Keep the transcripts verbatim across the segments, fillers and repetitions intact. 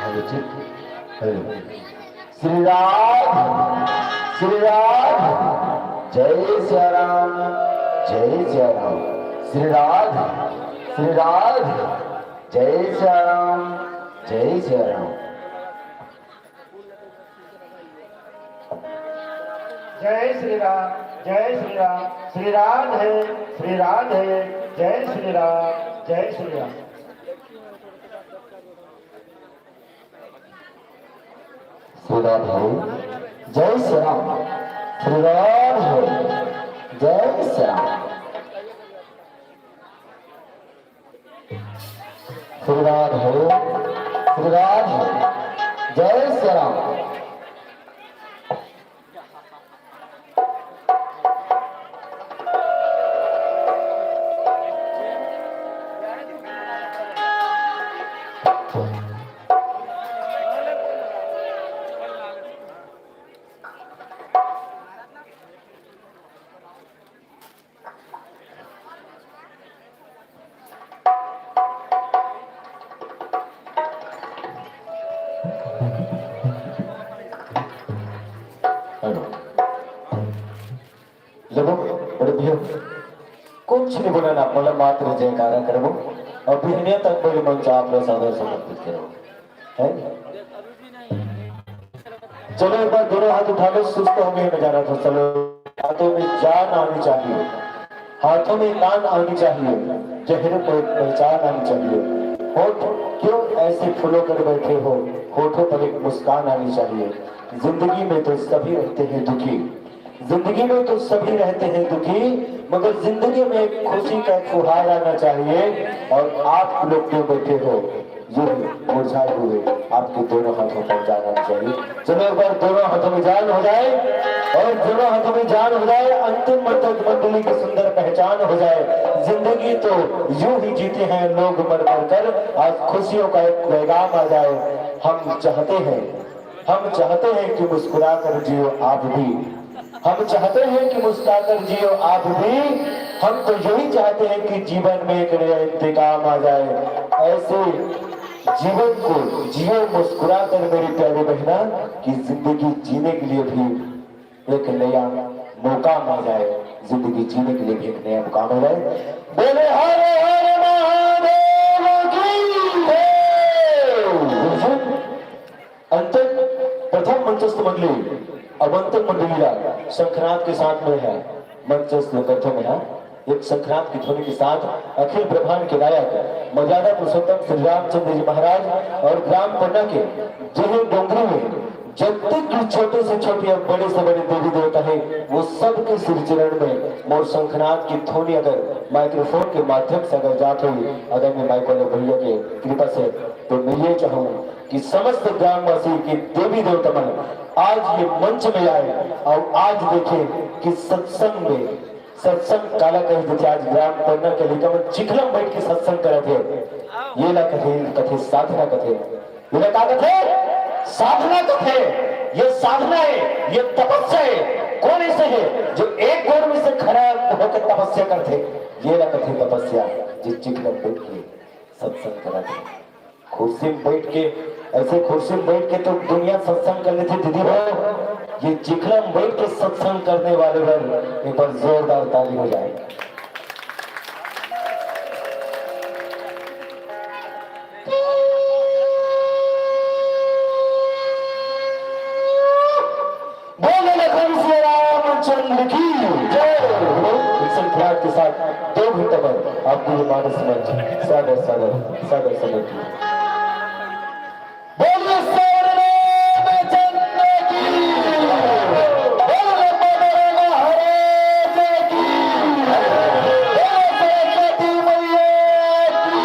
Hello जी, hello. Shri Radhe, Shri Radhe, जय सिया राम, जय सिया राम। श्री राधे, श्री राधे, जय सिया राम, जय सिया राम। जय श्री राम, जय श्री राम, श्री राधे, श्री राधे, जय श्री राम, जय श्री राम। श्री राधे, जय श्री राम। श्री राधे, जय श्री राम। श्री राधे, श्री राधे, जय श्री राम। हेलो। लेबो, बड़े भैया, कुछ नहीं बोला ना, बोला मात्र जयकारा करबो और बिहनिया तक बड़ी मंच आप लोग सादर समर्पित करो, है? चलो एक बार दोनों हाथ उठा लो, सुस्त हो गए, मैं जा रहा था। चलो, हाथों में जान आनी चाहिए, हाथों में जान आनी चाहिए, चेहरे पर पहचान आनी चाहिए। होठ क्यों ऐसे फुलो कर बैठे हो, होठों पर एक मुस्कान आनी चाहिए। जिंदगी में तो सभी रहते हैं दुखी, जिंदगी में तो सभी रहते हैं दुखी, मगर जिंदगी में एक खुशी का फुहार आना चाहिए। और आप लोग क्यों बैठे हो, यूं ही मुरझाए हुए, आपके दोनों हाथों पर जान आनी चाहिए। चलो एक बार दोनों हाथों में जान हो जाए, और दोनों हाथों में जान हो जाए, अंतिम मंडप मंडली की सुंदर पहचान हो जाए। जिंदगी तो यूं ही जीते हैं लोग मर मर कर, आज खुशियों का एक पैगाम आ जाए। हम चाहते हैं, हम चाहते हैं कि मुस्कुरा कर जियो आप भी, हम चाहते हैं कि मुस्कुरा कर जियो आप भी। हम तो यही चाहते हैं कि जीवन में एक नया इंतकाम आ जाए। ऐसे जीवन को जियो मुस्कुरा कर मेरी प्यारी बहना, कि जिंदगी जीने के लिए भी एक नया मुकाम आ जाए, जिंदगी जीने के लिए भी एक नया मुकाम आ जाए। बोले हर हर महादेव की जय। अंतक प्रथम मंचस्थ मंडली, अब अंतक मंडली ला शंखनाद के साथ में है, मंचस्थ प्रथम है। एक शंखनाद की ध्वनि के साथ अखिल ब्रह्मांड के नायक मर्यादा पुरुषोत्तम श्री रामचंद्र जी महाराज और ग्राम पन्ना के जिहे डोंगरी में जब तक भी छोटे से छोटे और बड़े से बड़े देवी देवता है, वो सबके श्री चरण में मोर शंखनाद की ध्वनि अगर माइक्रोफोन के माध्यम से अगर जात हुई, अगर मैं माइक वाले भैया के कृपा से, तो मैं ये चाहूँ कि समस्त ग्रामवासी के देवी देवता मन आज ये मंच में आए और आज देखें कि सत्संग में, सत्संग काला कहिथे, आज ग्राम परना के लइका मन चिखला म बइठ के सत्संग करत हे, ये ला कथे, कथे साधना कथे। ये ला का कथे? साधना कथे। ये साधना हे, ये तपस्या हे। कोन अइसे हे जो एक गोड़ में से खड़ा होके तपस्या करथे? ये ला कथे तपस्या, जे चिखला म बइठ के सत्संग करत हे। कुर्सी में बइठ के, अइसे कुर्सी में बइठ के तो दुनिया सत्संग कर लेथे दीदी हो, ये चिखला में बइठ के सत्संग करने वाले बर एक बार जोरदार ताली हो जाए। बोलो लखन सिया रामचंद्र की जय। विलसन खिलाट के साथ दो घंटा पर आपको ये मानस मंच सादर, सादर, सादर समर्पित। बोलिए सौरनाथ चंद्र की। बोलो लंबा डोरेगा हरे की। बोलो सरस्वती मैया की।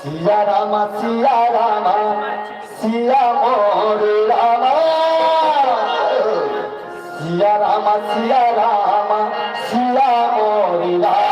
सिया राम, सिया राम, सिया मोर राम। सिया राम, सिया राम, सिया मोर राम।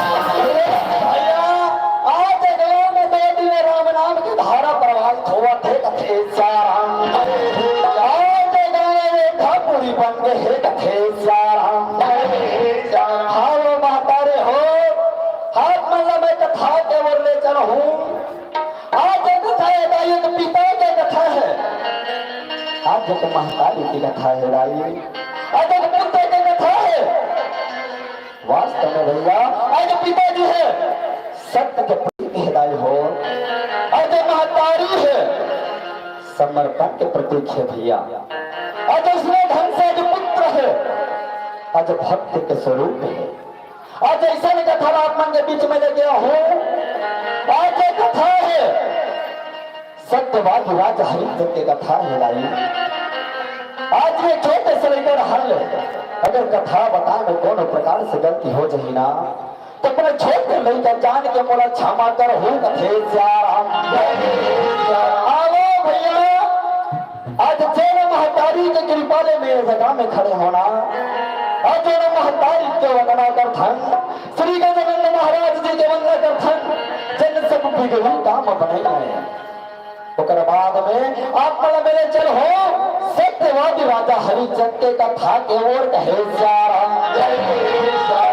भैया, आज गांव में दो दिन राम नाम की धारा प्रवाहित होवत हे, कथे सियाराम। आज गांव में ठाकुरी बन के हे, कथे सियाराम। हालो महतारे हो, हाथ मन ला मैं कथा के ओर ले चलहूं। आज एक कथा हे दाई, एक पिता के कथा हे, आज एक महतारी की कथा हे दाई, आज एक पुत्र के कथा हे। वास्तव में भैया, आज पिताजी हे, सत्य के प्रतीक हे दाई हो, आज महतारी हे, समर्पण के प्रतीक हे भैया। आज उसने ढंग से आज पुत्र हे, आज भक्त के स्वरूप हे। आज ऐसा कथा आप मन के बीच में लेके आऊं, आज ये कथा हे सत्यवादी राजा हरिचंद के कथा हे दाई। आज ये छोटे से लेकर हल, अगर कथा बताए में कोनो प्रकार से गलती हो जाही ना, त अपने छोटे लइका जान के मोला क्षमा करहू कथे सियाराम। आवो भइया, आज जेन महतारी के कृपा ले मैं ए जगह में खड़े हों ना, आज जेन महतारी के वंदना करथन, श्री गजानंद महाराज जी के वंदना करथन, जेन सब बिगड़ी काम बनाई हे। ओकर बाद में आप मन मेरे चल हो सत्यवादी राजा हरिचंद के कथा के ओर कहे सियाराम।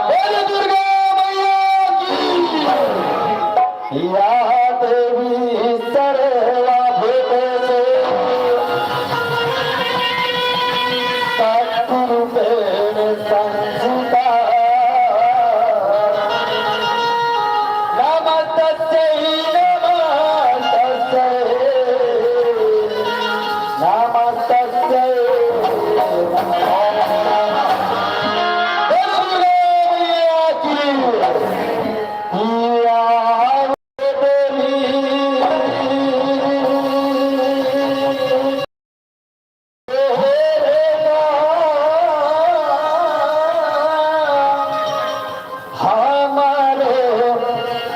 बोल दुर्गा मैया की। या देवी सर्वभूतेषु शक्तिरूपेण संस्थिता। नमस्तस्यै, नमस्तस्यै, नमस्तस्यै। बोलो दुर्गा मैया की। या देवी। हमारे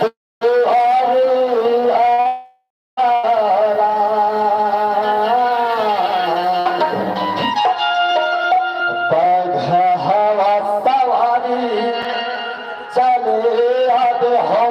दुआरे आरा। बघवा सवारी चले अब हो।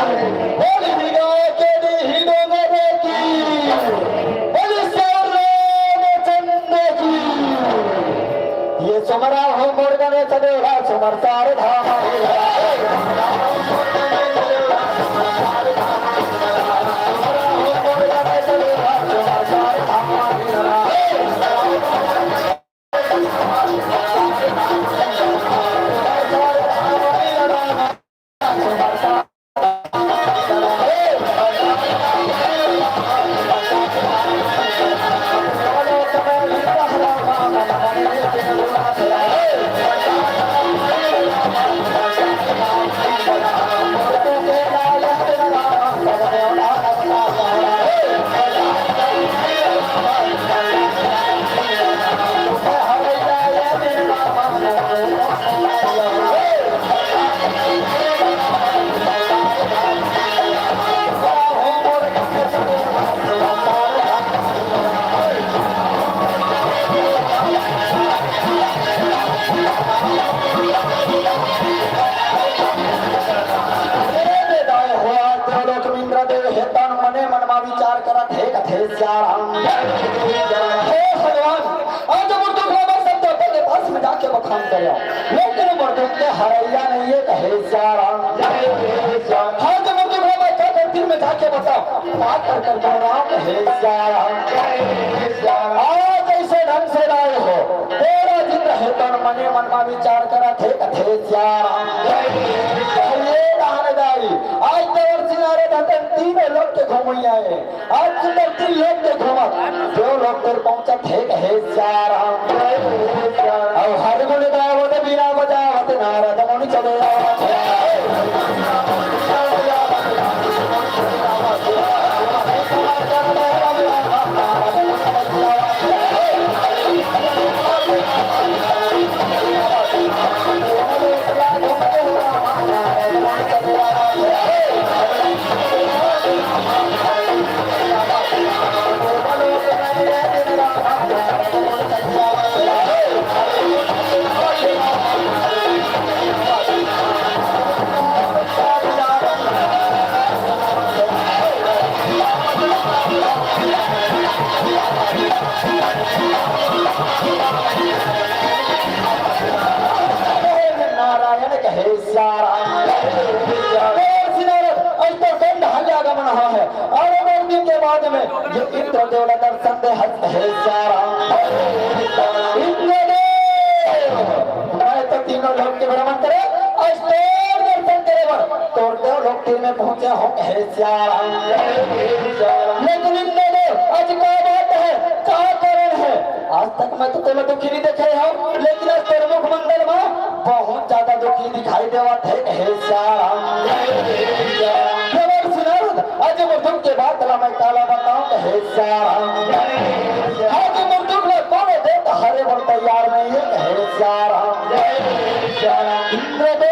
बोल बिगा के डीही डोंगर की, बोल सौर रामचंद्र की। ये सुमरा हो मोर गणेश देवा, सुमर सार धाम। हे तन मने मन मा विचार करत हे, कथे सियाराम। हे भगवान, आज मरदुख ला मैं सब देवता के पास में जाके बखान करे, लेकिन मरदुख के हरैया नहीं है, कहे सियाराम। आज मरदुख ला मैं क्या धरती में जाके बताओ, बात कर कर दोहराओ, कहे सियाराम। आज ऐसे ढंग से लाए हो, तेरा जिक्र हे तन मने मन मा विचार करत हे, कथे सियाराम। ये दान दाई, आज तो और सिनारे धतन तीनों लोग के घूमैया है। आज सुंदर तीन लोग के घूमत, जो लोग तेरे पहुंचत हे, कहे सियाराम। और हर गुण गावत, बीना बजावत, नारद मुनि चले आवत। नारायण कहे सियाराम। हे सिनारद, आज तो दंड हल्ला का मन है। और दो दिन के बाद में ये इंद्रदेव ला दर्शन दे हस हे सियाराम। इंद्रदेव, मैं तो तीनों लोक के भ्रमण करे, आज तोर दर्शन करे बर तोर देव लोक तीर में पहुंचे हो हे सियाराम। लेकिन इंद्रदेव, आज का बात है, का कारण है? आज तक मैं तो तोला दुखी नहीं देखे हूँ, लेकिन आज तोर मुखमंडल में बहुत ज्यादा दुखी दिखाई देवत हे, हे सियाराम। केवल सुनारद, आज मरदुख के बात ला मैं काला बताऊं, हे सियाराम। आज मरदुख ला कोनो देवता हरे बर तैयार नहीं है, हे सियाराम। इंद्रदेव,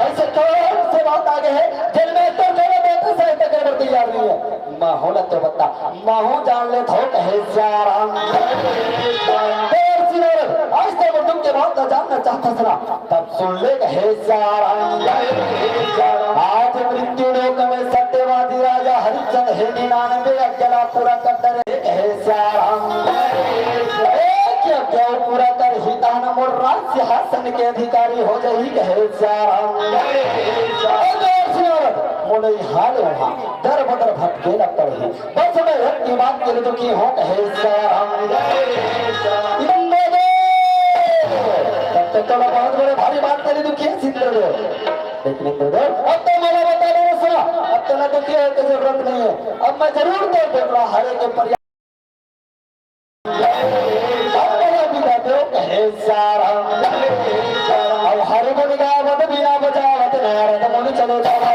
ऐसे कौन से बात आ गए हैं, जिनमें तो कोनो देवता सहायता करे बर तैयार नहीं है? महू ल तो बता, महू जान ले थो कहे सियाराम। हे सियाराम, आज तो मरदुख के बात ला जानना चाहता सरा, तब सुन ले कहे सियाराम। आज मृत्यु लोक में सत्यवादी राजा हरिश्चंद्र हे निन्यानवे यज्ञ ला पूरा कर डरे कहे सियाराम। एक यज्ञ पूरा कर ही तहन मोर राज सिंहासन के अधिकारी हो जाही कहे सियाराम। अगर सियाराम मोले हाल वहाँ दर बदर भटके न पड़ही। बस मैं एक बात के लिए दुखी हूँ, कहे सियाराम। इंद्रदेव, तब तो थोड़ा बहुत बड़े भारी बात के लिए दुखी है इंद्रदेव। लेकिन इंद्रदेव, अब तो मैंने बता दे सुना, अब तो ना दुखी होने की जरूरत नहीं है। अब मैं जरूर तो बोल रहा हरे के पर्याय। अब तो ना बिना देव, कहे सियाराम। अब हरि गुण गावत, बीना बजावत, नारद मुनि चले जावत।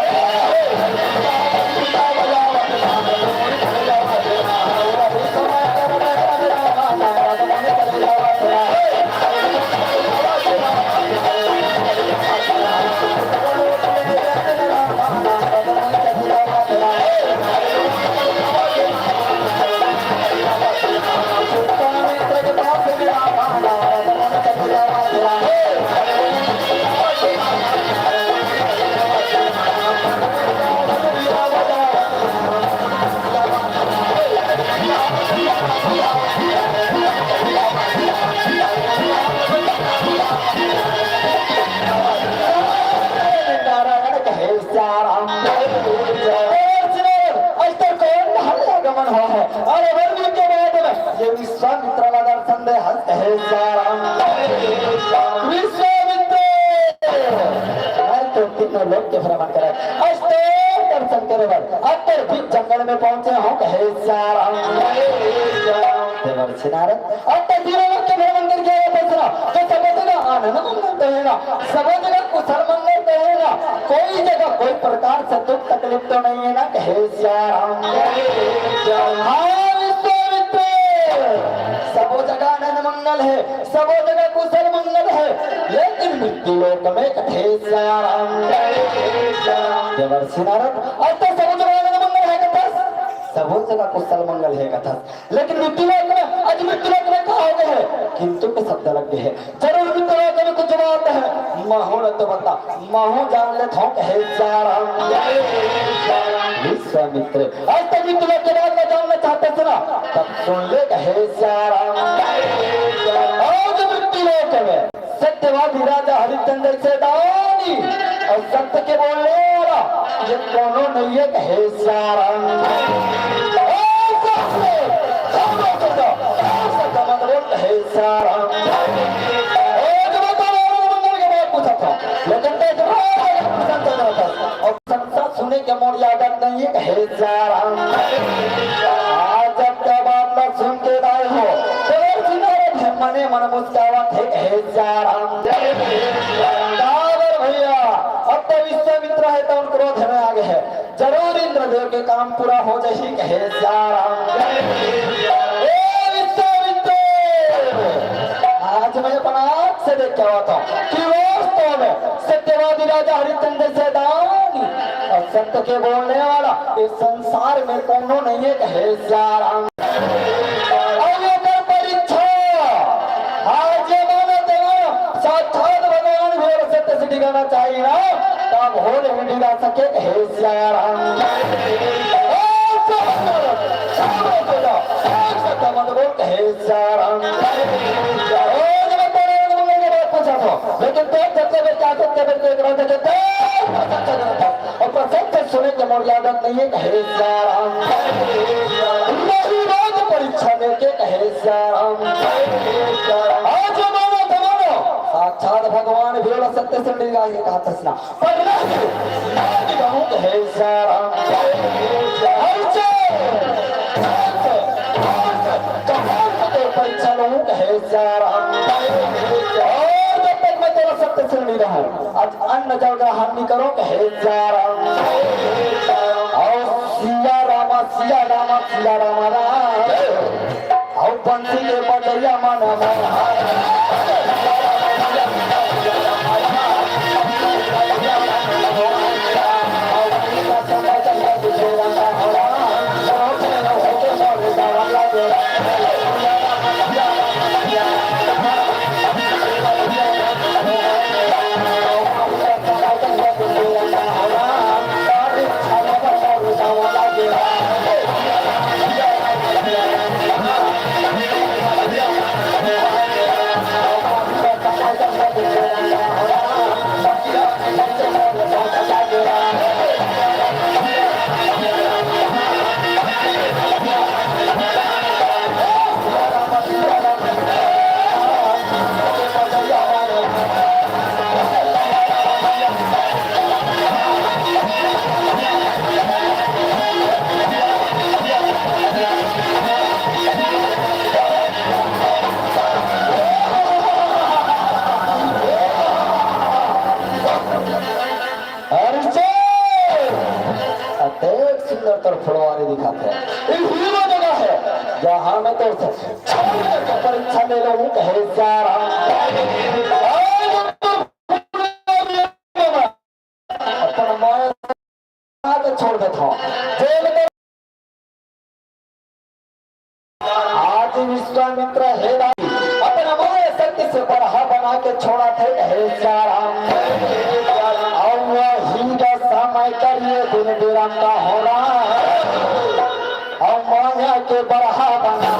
अष्ट कौन धन आगमन हो है। और अवर के बाद में ये विश्वामित्र ला दर्शन दे हंस कहे सिया राम। विश्वामित्र, मैं तो तीनों लोक के भ्रमण करे, अष्ट दर्शन करे बर, अत्तर भी जंगल में पहुंचे हो कहे सिया राम। देवर्षि नारद, अब तक तीनों लोक के भ्रमण करके आया था, सुना, तो सब जगह आनंद मंगल कहे ना, सब जगह कुशल मंगल कहे ना, कोई जगह कोई प्रकार से दुख तकलीफ तो नहीं है ना, कहे सिया राम। हाँ विश्वामित्र, सब जगह आनंद मंगल है, सब जगह कुशल मंगल है, लेकिन मृत्यु लोक में कहे सिया राम। देवर्षि नारद, अब तो सब जगह आनंद मंगल है कथस, सब जगह कुशल मंगल है कथस, लेकिन मृत्यु लोक में, आज मृत्यु लोक में का हो गए है? किंतु के शब्द लग गए है। जरूर मृत्यु लोक में कुछ बात है, महू न तो बता, महू जान ले थोक है सिया राम। विश्वामित्र, आज तक मृत्यु लोक के बात में जानना चाहते थे ना, तब सुन ले कहे सिया राम। आज मृत्यु लोक में सत्यवादी राजा हरिश्चंद्र जैसे दानी और सत्य के बोलने वाला ये कोनो नहीं है कहे सिया राम। ओ सत्य, सत्य, सत्य, सत्य मत बोल कहे सिया राम। ओ जो मैं तो मंगल के बात पूछा था, लेकिन तो इतना प्रसन्न था और संसार सुने के मोर आदत नहीं है कहे सिया राम। आज जब क्या बात न सुन के दाई हो, तो सुनारे थे मने मन मुस्कावा थे कहे सिया राम। काबर भैया, अब तो विश्वामित्र है तो उन क्रोध में आ गए हैं। जरूर इंद्रदेव के काम पूरा हो जाही कहे सिया राम। ए विश्वामित्र, आज मैं अपना आँख से देख के आता हूँ कि वास्तव में सत्यवादी राजा हरिश्चंद्र जैसे दानी और सत्य के बोलने वाला इस संसार में कोनो नहीं है कहे सिया राम। अब ये कर परीक्षा, आज ये मानो तेरा साक्षात भगवान भी और सत्य से डिगाना चाहिए ना, तब हो नहीं डिगा सके कहे सिया राम। ओ, शाबाश, शाबाश बेटा, एक शब्द मत बोल कहे सिया राम। ओ, जब तेरे बोलने के बाद पूछा था, लेकिन तेज सत्य में क्या सत्य में तेज रहते थे, तेज सत्य में था। और प्रसंग सुने के मोर आदत नहीं है कहे सिया राम। नहीं रोज परीक्षा लेके कहे सिया राम। आज मानो जमानो साक्षात भगवान भी और सत्य से मिल जाए कहा तसना। पर नहीं, नहीं कहूँ कहे सिया राम। हर से, हर से, हर से, कहाँ से तो परीक्षा लूँ कहे सिया राम। और जब तक मैं तेरा सत्य से नहीं रहूँ, आज अन्न जल ग्रहण नहीं करो कहे सिया राम। और सिया रामा, सिया रामा, सिया रामा राम। और बंसी के बजरिया मन मन। अरे चल! अतेक सुंदर तोर फुलवारी दिखत हे। ये हीरो जगह हे, जहाँ मैं तोर से छल करके परीक्षा ले लूँ, कहे सिया राम। आज तो अपन माया के छोड़ देता हूँ। जेल में आज विश्वामित्र हे राम, अपन माया शक्ति से बरहा बना के छोड़ा थे, कहे सिया राम। और वही दशा मैं करिए दिन बेरा का हो राम। और माया के बरहा बना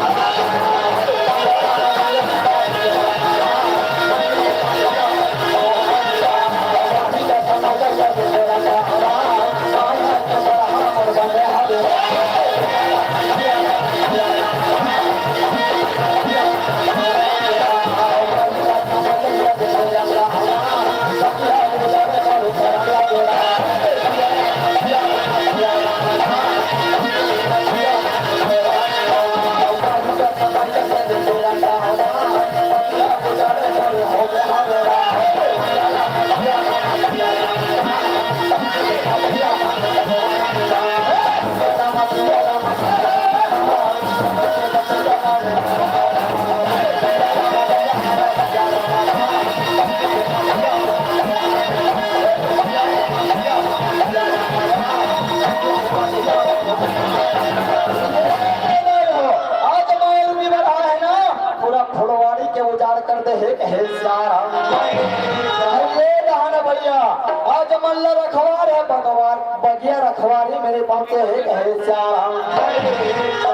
मल्ला रखवार हे बगवार, बगिया रखवारी मेरे पहुंचे हे कथे सियाराम।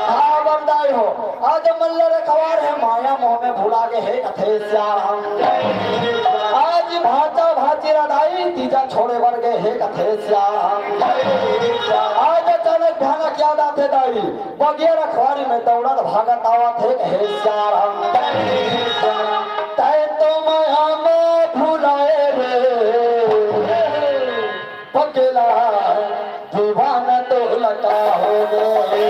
हाँ बरदाई हो, आज मल्ला रखवार हे माया मोह में भुला गे हे कथे सियाराम। आज भांचा भांची रदाई तीजा छोड़े बर गे हे कथे सियाराम। आज अचानक भयानक याद आथे दाई, बगिया रखवारी में दौड़त भागत आवत हे कथे सियाराम। तैं तो माया में भुलाए रे पगला, दीवाना तो लगा हो गे।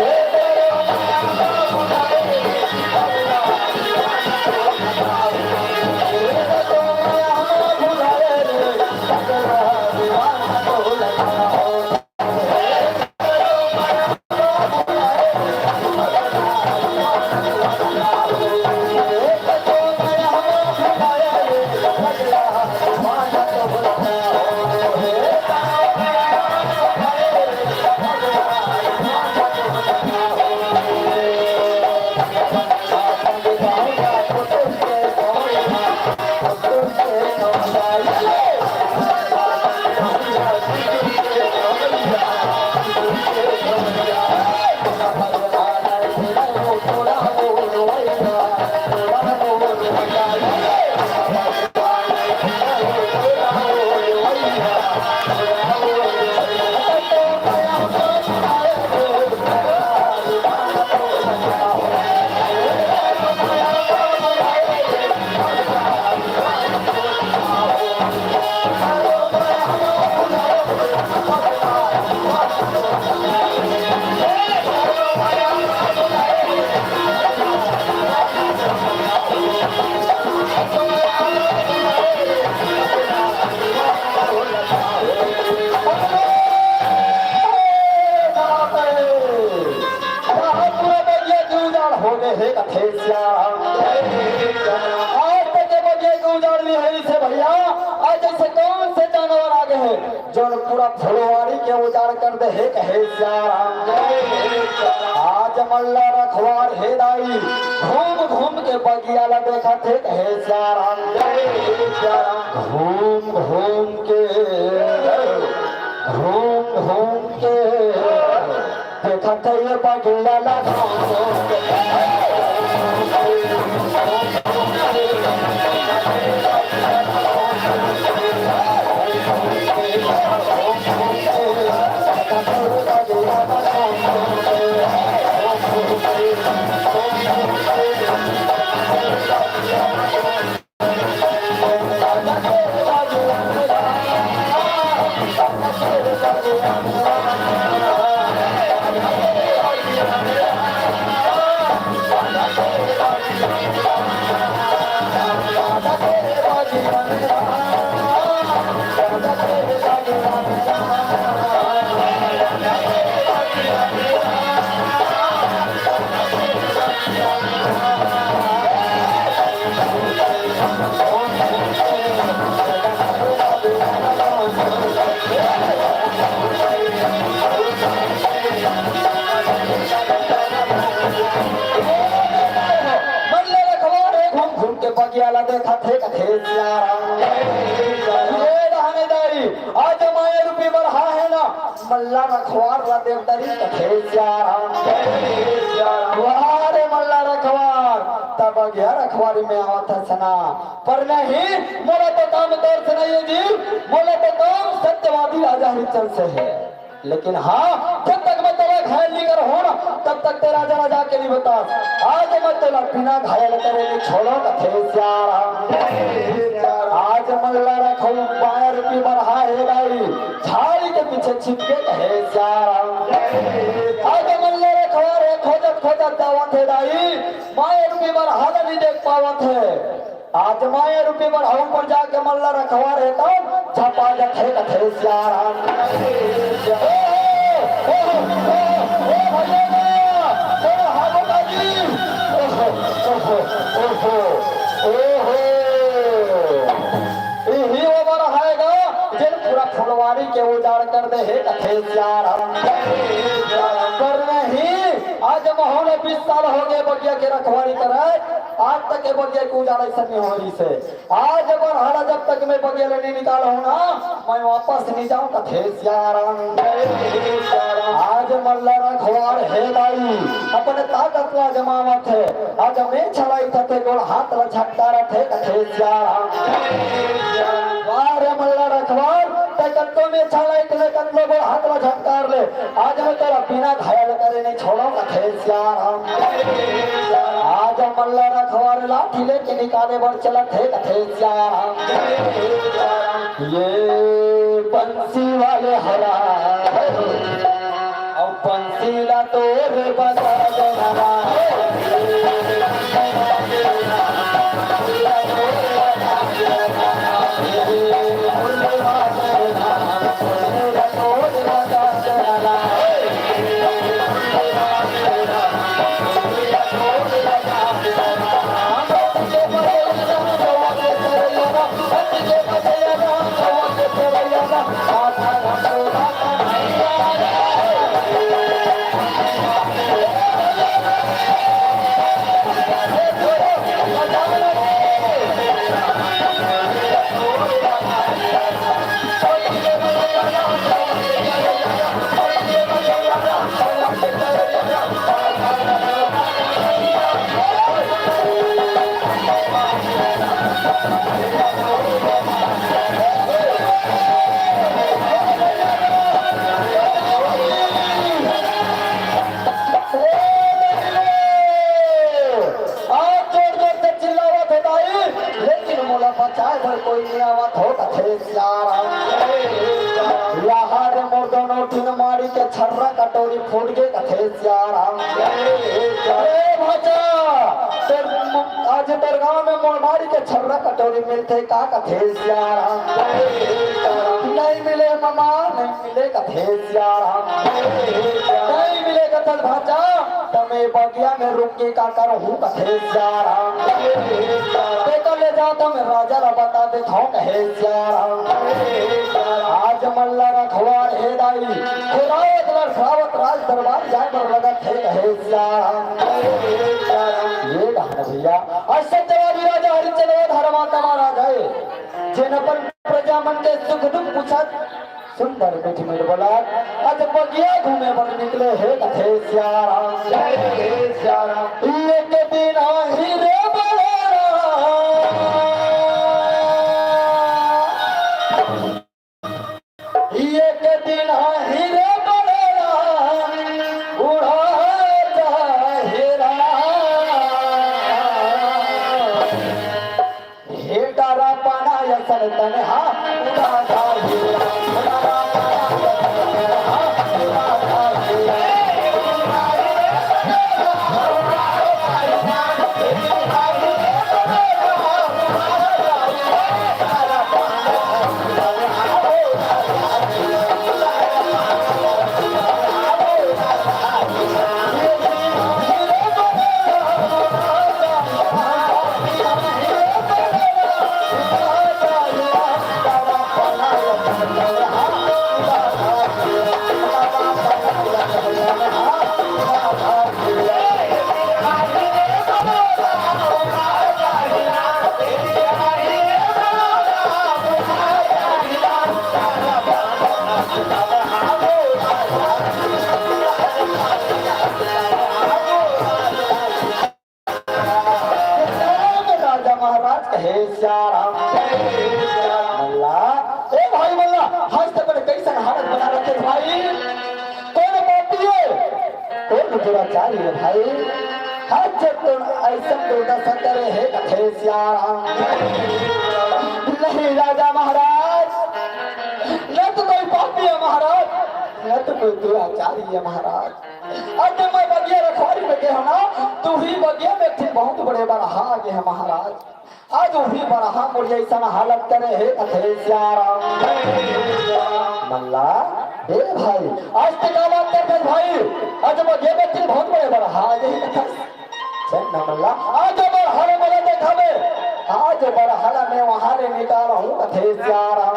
पूरा बगिया के उजाड़ हो गे हे कथे सियाराम। आज तक के बगिया के उजाड़ नइ होइस हे भइया, आज जइसे कौन से जानवर आ गे हे, जोन पूरा फुलवारी के उजाड़ कर दे हे कथे सियाराम। आज मल्ला रखवार हे दाई, घूम घूम के बगिया ला देखत हे कथे सियाराम। घूम घूम के, घूम घूम के देखत हे ये बगिया ला घूम घूम के। मल्ला रखवार हे घूम घूम के बगिया ला देखत हे कथे सियाराम। ये रहने दाई, आज माया रूपी बरहा हे ना, मल्ला रखवार ला देख डरिस कथे सियाराम। वाह रे मल्ला रखवार, त बगिया रखवारी में आवत हस ना, पर नहीं, मोला तो काम तोर से नइ हे जी, मोला तो काम सत्यवादी राजा हरिचंद से हे। लेकिन हाँ, जब तक मैं तोला घायल नइ करहूँ ना, तब तक तैं राजा ला जाके नइ बतास। आज मैं तोला बिना घायल करे नइ छोड़ों कथे सियाराम। आज मल्ला रखवार माया रूपी बरहा हे दाई, झाड़ी के पीछे छिप गे कथे सियाराम। आज मल्ला रखवार हे खोजत खोजत जावत हे दाई, माया रूपी बरहा ला नइ देख पावत हे। आज माया रूपी बरहा ऊपर जाके मल्ला रखवार हे त झपा जथे कथे सियाराम। ओ, ओ, ओ, ओ भैया, ओ हारो दादी। ओहो, ओहो, ओहो, ओहो। इही वो बरहा हे गा, जेन पूरा फुलवारी के उजाड़ कर दे हे कथे सियाराम। पर नहीं, आज महोले बीस साल हो गए बगिया के रखवारी करत, आज तक ये बगिया के उजाड़ अइसन नहीं हो रहिस हे। आज बरहला जब तक मैं बगिया ले नहीं निकालहूं ना, मैं वापस नहीं जाऊं, कथे सियाराम। आज मल्ला रखवार हे दाई, अपन ताकत ला जमावत हे। आज मैं छलाई थते गोड़ हाथ ला झटकारत हे, कथे सियाराम। वाह रे मल्ला रखवार, तैं कतको में छलाई ले, कतको गोड़ हाथ ला झटकार ले, आज मैं तोला बिना घायल करे नहीं छोड़ों, कथे सियाराम। आज मल्ला रखवार लाठी लेके निकाले बर चलत हे, कथे सियाराम। ये बंसी वाले हरा, अब बंसी ला तोर बजा देना। आज जोर जोर से चिल्लावत हे दाई, लेकिन मोला बचाए बर कोई नहीं आवत हो, कथे सियाराम। यहाँ रे मोर दोनों टीन मारी के छर्रा कटोरी फूट गे, कथे सियाराम। अरे भाचा, तोर, आज तोर गांव में मोर मारी के छर्रा कटोरी मिलथे का, कथे सियाराम। नहीं मिले ममा, नहीं मिले, कथे सियाराम। नहीं मिले कथस भाचा, त मैं बगिया में रुक के का करहूं, कथे सियाराम। तेकर ले जात मैं राजा ला बता देत हूं, कहे सियाराम। आज मल्ला रखवार हे दाई, खुदावत लड़खड़ावत राज दरबार जाए बर लगत हे, कहे सियाराम। ये डहन भैया, आज सत्यवादी राजा हरिश्चंद्र धर्मात्मा राजा हे, जेन अपन प्रजा मन के सुख दुख पूछत सुंदर मीठ मीठ बोलत, आज बगिया घूमे बर निकले हे, कथे सियाराम। जय हे सियाराम। एक दिन आही रे बलेरा, एक दिन आही रे बलेरा, बूढ़ा जाहे रा। हे डरा पाना असन तनहा, उड़ा जाहे रा। राजा महाराज कहे सियाराम। मल्ला, ए भाई मल्ला, आज तक बड़े कैसन हालत बना रखे भाई? कौन पापी है? कौन दुराचारी है भाई? आज जब तुम ऐसा दुर्दशा करे है, कथे सियाराम। नहीं राजा महाराज, न तो कोई पापी है महाराज, न तो कोई दुराचारी है महाराज। आज मैं बगिया रखवारी में गे हूं ना, तो ही बगिया में एक ठिन बहुत बड़े बरहा आ गे हे महाराज। आज वही बरहा मोर अइसन हालत करे हे, कथे सियाराम। मल्ला, ए भाई, आज ते का बात करथस भाई? आज बगिया में एक ठिन बहुत बड़े बरहा आ गे हे, कथे। चल ना मल्ला, आज बरहा ला मोला देखाबे। आज बरहा ला मैं वहां ले निकालहूं, कथे सियाराम।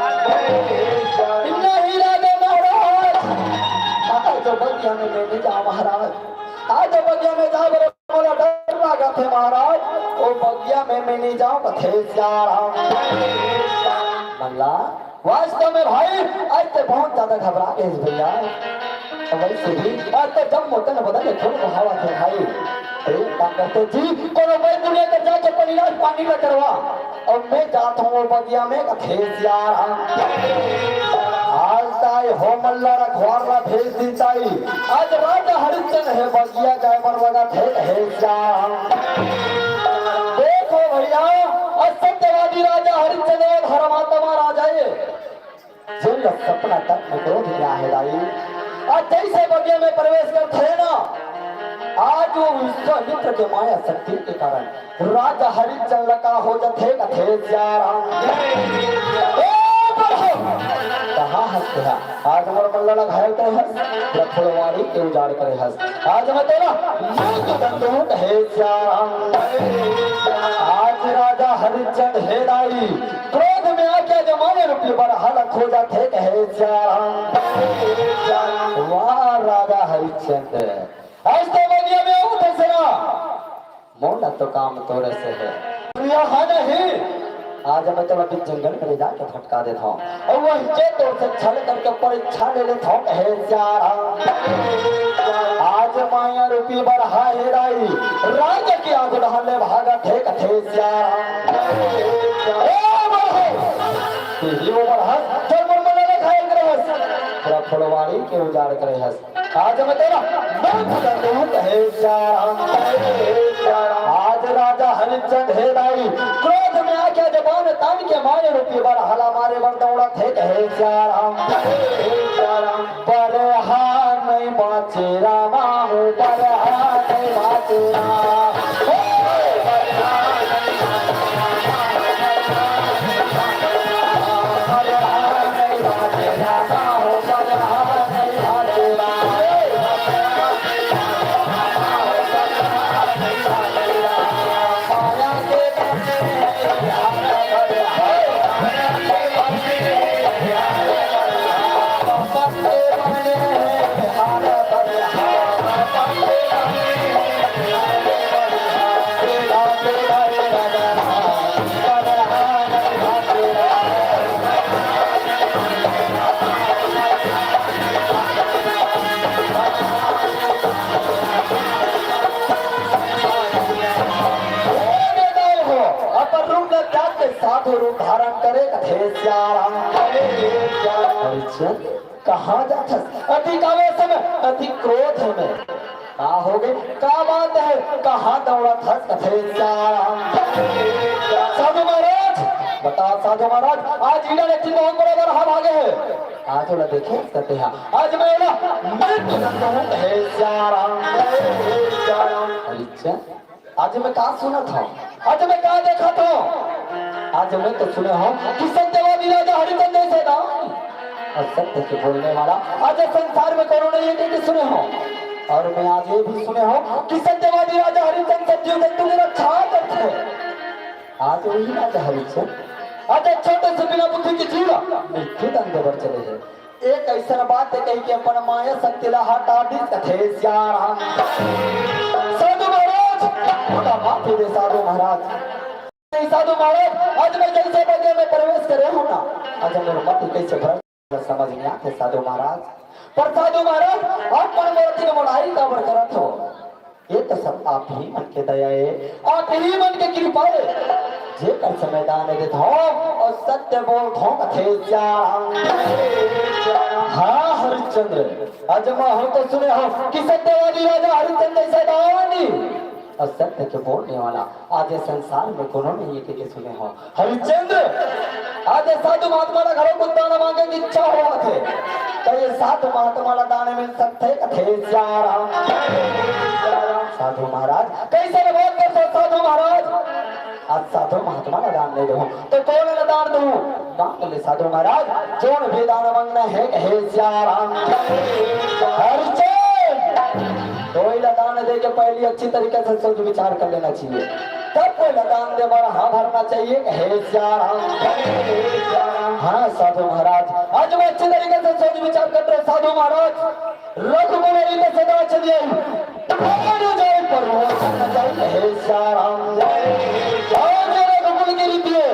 नहीं राजा महाराज, आज बगिया में मैं नहीं जाऊं महाराज। आज बगिया में जाए बर मोला डर लागत हे महाराज, ओ बगिया में मैं नहीं जाऊं, कथे सियाराम। बल्ला, वास्तव में भाई, आज तो बहुत ज्यादा घबरा गए भैया। वैसे भी आज तो जब मोतन बदल थोड़ा बहावा थे भाई। ए, का करते जी, कोनो बैकुंठ कर जाके पनीराज पानी में करवा। अब मैं जात हूँ वो बगिया में, कथे सियाराम। आज ताई हो मल्ला रखवार ला भेज दी ताई। आज राजा हरिचंद हे बगिया जाए बर लगा थे, कथे सियाराम। देखो भैया, आज सत्यवादी राजा हरिचंद हे, धर्मात्मा राजा हे। जेन ला सपना तक में क्रोध में आहे दाई। आज जैसे बगिया में प्रवेश करथे ना, आज वो विश्वामित्र के माया शक्ति के कारण राजा हरिश्चंद्र का हो जथे, कथे सियाराम। ए बड़हर, कहाँ हंसते हैं? आज मोर मल्ला ला घायल करे हस, पूरा फुलवारी के उजाड़ करे हस। आज मैं तेला मृत्यु दंड दूं, कहे सियाराम। आज राजा हरिश्चंद्र हे दाई, क्रोध में आके जमाने रूपी बरहा ला खो जाथे, कहे सियाराम। वाह राजा हरिश्चंद्र, आज तो बगिया में आऊ थे सेना। मोला तो काम तोरे से है। यहाँ नहीं, आज मैं तोला बीच जंगल में ले जाके भटका देता हूँ। और वही जे तोर से छल करके परीक्षा ले लेता हूँ, कहे सियाराम। आज माया रूपी बरहा हे दाई, राज की आग उड़ाने भागत हे, कथे सियाराम। ए बरहा, यही वो बरहा, चल मोर मल्ला ला घायल करे हस, पूरा फुलवारी के उजाड़ करे हस। आज मैं तेला मृत्यु दंड दूं, कहे सियाराम। आज राजा हरिश्चंद्र हे दाई, क्रोध में आके जबान तान के मारे रूपी बरहा ला मारे बर दौड़त हे, कहे सियाराम। बरहा नहीं बाँचे रामा हो, बरहा नहीं बाँचे रामा। अपन रूप में जाके साधु रूप धारण करे, कथे सियाराम। हरिचंद, कहाँ जाथस? अति कावेश में, अति क्रोध में। का हो गए? का बात है? कहाँ दौड़त हस? कथे सियाराम। साधु महाराज, बता साधु महाराज, आज इड़ा ले चिन्ह बराबर हा भागे है। आज ओला देखे कथे हा। आज मैं ओला मृत्यु दंड दूं, कहे सियाराम। हरिचंद, आज मैं का सुनत हूँ, आज मैं का देखत हूँ? आज मैं तो सुने हूँ कि सत्यवादी राजा हरिचंद जैसे दान और सत्य के बोलने वाला आज संसार में कोनो नहीं है, कहिके सुने हूँ। और मैं आज ये भी सुने हूँ कि सत्यवादी राजा हरिचंद सज्जन जंतु की रक्षा करते हैं। आज वही राजा हरिचंद आज एक छोटे से बिना बुद्धि के जीव ला मृत्यु दंड देबर चले हैं। एक ऐसन बात हे कहिके अपन माया शक्ति ला हटा दिस, कथे सियाराम। साधु महाराज, मोला माफी दे साधु महाराज। नहीं साधु महाराज, आज मैं जैसे बगिया में प्रवेश करे हूँ ना, आज मोर मति कैसे भ्रष्ट समझ नहीं आते साधु महाराज। पर साधु महाराज, आप मन मोर दिन मोड़ाई काबर करत हो? ये तो सब आप ही मन के दया है, आप ही मन के कृपा है। जेकर समय दान देत हो और सत्य बोलत हो, कथे सियाराम। हाँ हरिश्चंद्र, अजमा हो तो सुने हो कि सत्यवादी राजा हरिश्चंद्र जैसा दानी और सत्य के बोलने वाला आज ये संसार में कोनो नहीं है, कहिके सुने हो। हरिश्चंद्र, आज साधु महात्मा ला घलो कुछ दान मांगे की इच्छा होवत हे, त ये साधु महात्मा ला दान मिल सकथे, कथे सियाराम। साधु महाराज, कैसे बात करथो साधु महाराज? आज साधु महात्मा ला दान नहीं दूं, त कोन ला दान दूं? मांग ले साधु महाराज, जोन भी दान मांगना है, कहे सियाराम। हरिश्चंद्र, कोई ला दान दे के पहली अच्छी तरीके से सोच विचार कर लेना चाहिए। तब कोई ला दान दे बर हाँ भरना चाहिए, हे सियाराम। हाँ साधु महाराज, आज मैं अच्छे तरीके से सोच विचार कर रहे साधु महाराज। रघुकुल रीत सदा चलिए। प्राण जाए पर वचन न जाए, कहे सिया राम। अउ जेला गुगुल गिरी दिए,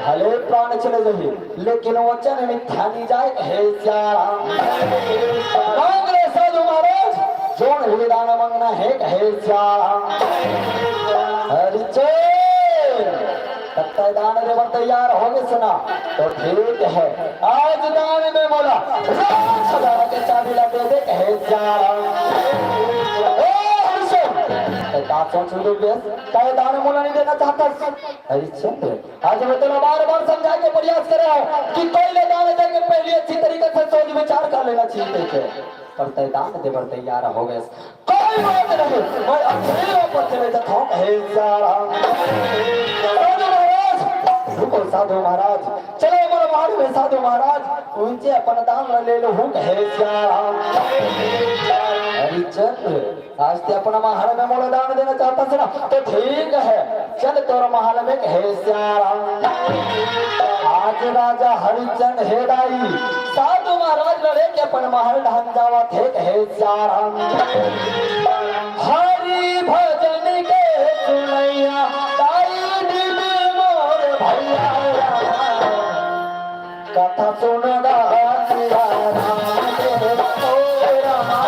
भले प्राण चले जाही, लेकिन वचन मिथ्या नहीं जाए, कहे सिया राम। मांग ले साधु महाराज, जोन भी दान मांगना हे, कहे सिया राम। हरि चंद, तब तैं दान देबर तैयार होगेस ना, तो ठीक हे। आज दान में मोला राज खजाना के चाबी ला दे दे, कहे सिया राम। ए हरिचंद, तैं का सोच ले बेस? तैं दान मोला नहीं देना चाहतस? हरिचंद, आज मैं तोला बार-बार समझाए के प्रयास करे हूँ कि कोई ले दान दे के पहले अच्छी तरीके से सोच विचार कर लेना चाहिए थे। पर तैं दान देबर तैयार होगेस। कोई बात नहीं, मैं अखिल पर चले जाता हूँ, कहे सिया राम। साधु महाराज, रुको साधु महाराज, चलो मोर महल में साधु महाराज, उनसे अपन दान ला ले लूँ, कहे सिया राम। हरिचंद, आज तैं अपन महल में मोला दान देना चाहतस ना, तो ठीक हे, चल तोर महल में, कहे सिया राम। आज राजा हरिचंद हे दाई, साधु महाराज ला लेके अपन महल डहन जावत हे, कहे सिया राम। हरि भजन के सुनैया, दाई दिली मोर भैया राम। कथा सुनदा सिया राम के, ओ रामा,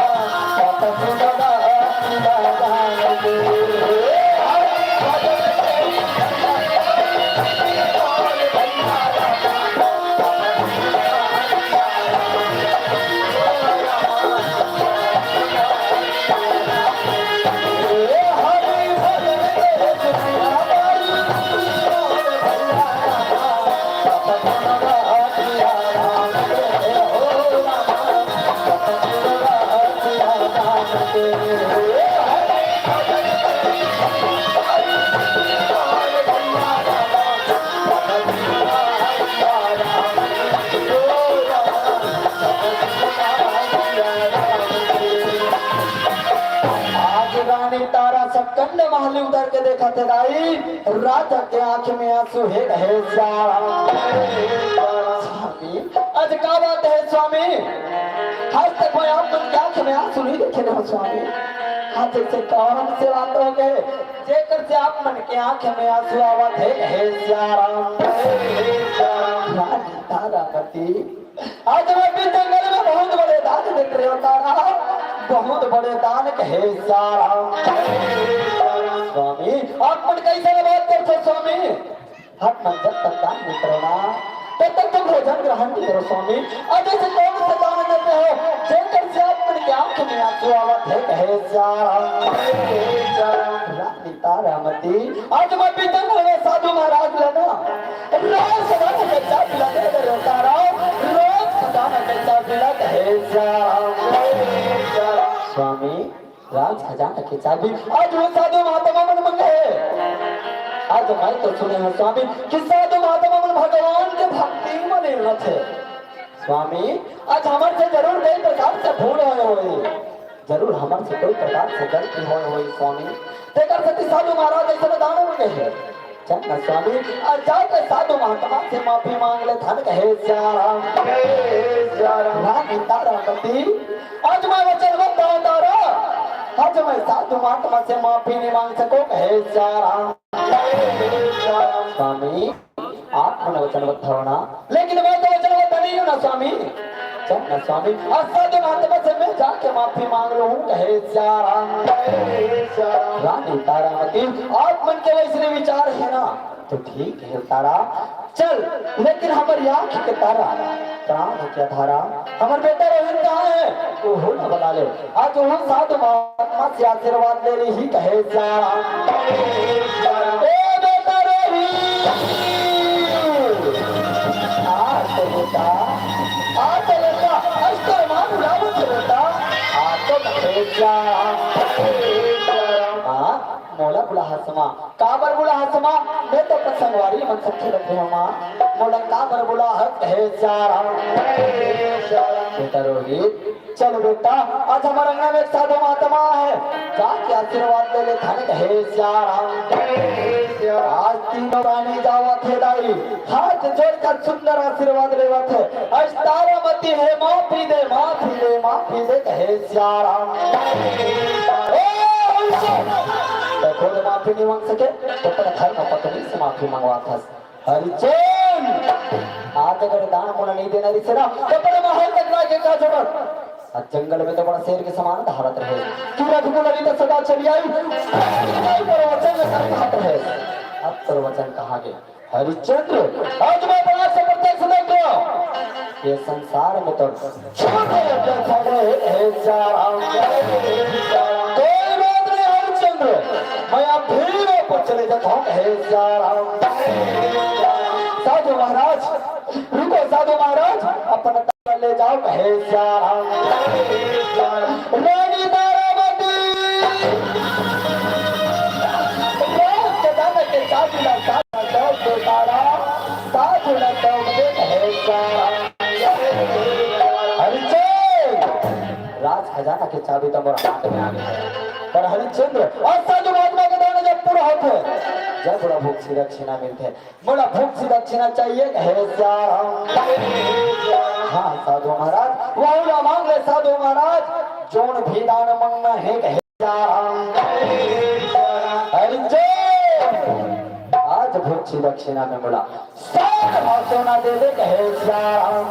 कथा सुनदा सिया राम के। आज रानी तारा सकंड महली उतर के देखत हे दाई, राजा के आँख में आंसू हे, हे श्याम। स्वामी, आज का बात हे स्वामी? आज तक मैं आप मन के आँख में आंसू नहीं देखे रहे हँव स्वामी। आज ऐसे कौन से बात हो गए, जेकर से आप मन के आँख में आंसू आवत हे, हे श्याम? रानी तारामती, आज मैं भी जंगल में बहुत बड़े दान देख रहे हँव तारा, बहुत बड़े दान कहे श्याम। स्वामी, आप मन कैसे बात करते स्वामी? आप मन जब तक दान नहीं करो ना, तब तक तुम भोजन ग्रहण नहीं करो स्वामी। आज ऐसे कौन से दान करते हो, जेकर से आप मन के आँख में आंसू आवत हे, कहे श्याम। रानी तारामती, आज मैं भी जंगल में साधु महाराज लेना राज खजाना के चाबी ला दे दे रे तारा, राज खजाना के चाबी ला दे श्याम। स्वामी, राज खजाना के चाबी आज वो साधु महात्मा मन मंगे हे। आज मैं तो सुने हँव स्वामी कि साधु महात्मा मन भगवान के भक्ति में लीन रथे। स्वामी, आज हमर से जरूर कई प्रकार से भूल होय होही। जरूर हमर से कोई प्रकार से गलती होय होही स्वामी, तेकर सेती साधु महाराज ऐसे दान मांगे हे। चल ना स्वामी, आज जाके साधु महात्मा से माफी मांग ले, धन कहे श्याम। रानी तारामती, आज मैं वचनबद्ध हँव तारा, आज मैं साधु महात्मा से माफी नहीं मांग सकूँ, कहे श्याम। स्वामी, आप मन वचनबद्ध हो ना, लेकिन मैं तो वचनबद्ध नहीं हूँ ना स्वामी। चल ना स्वामी, आज साधु महात्मा से मैं जाके माफी मांग लूँ, कहे श्याम। रानी तारामती, आप मन के वैसने विचार हे ना, तो ठीक हे तारा, चल, लेकिन हमर आँख के तारा, प्राण के धारा, हमर बेटा रोहित कहाँ हे? ओहू ला बला ले। आज ओहू साधु महात्मा से आशीर्वाद ले लेही, कहे श्याम। ए बेटा रोहित, आ तो बेटा, आ तो बेटा, आज तो माँ बुलावत हे बेटा, आ तो, कहे श्याम। हाँ, मोला बुलाहस माँ, काबर बुलाहस माँ? मैं तो अपन संगवारी मन संग खेलत रहेंव माँ, मोला काबर बुलाहस, कहे श्याम। बेटा रोहित, चल बेटा, आज हमर अंगना में एक साधु महात्मा हे, जाके आशीर्वाद ले ले, धन कहे श्याम। आज तीनों रानी जावत हे दाई, हाथ जोड़ कर सुंदर आशीर्वाद लेवत हे। आज तारामती हे, माफी दे, माफी दे, माफी दे, कहे श्याम। ओ त खुद माफी नहीं मांग सके, त अपन धर्म पत्नी से माफी मंगवाथस। हरिचंद, आज अगर दान मोला नहीं देना रहिसे ना, त अपन महल तक लाके का जरूरत? आज जंगल में तो बड़ा शेर के समान दहाड़त रहे, कि रघुकुल नहीं तो सदा चली आई, पर वचन में सर कहत रहे। अब तोर वचन कहाँ गे? हरिश्चंद्र, आज मैं बड़ा से प्रत्यक्ष देख गया। ये संसार में तो छोटे जैसा है, हे सिया राम। कोई बात नहीं हरिश्चंद्र, मैं अभी मैं चले जाता हूँ, हे सिया राम। साधु महाराज, रुको साधु महाराज, अपना ले जाओ, हे सिया राम। रानी तारावती, राज खजाना के चाबी ला, साथ में दौड़ के तारा, साथ में दौड़ के, हे सिया राम। हरिचंद, राज खजाना के चाबी तो मोर हाथ में आ गई, पर हरिचंद्र, आज साधु महात्मा के दान जब पूरा होते, जब बड़ा भोग से दक्षिणा मिलते, मोला भोग से दक्षिणा चाहिए, हे सिया राम। हाँ साधु महाराज, वहू ला मांग ले साधु महाराज, जोन भी दान मांगना हे, हे सिया राम। हरिचंद, आज भोग से दक्षिणा में मोला साठ भाव सोना दे दे, हे सिया राम।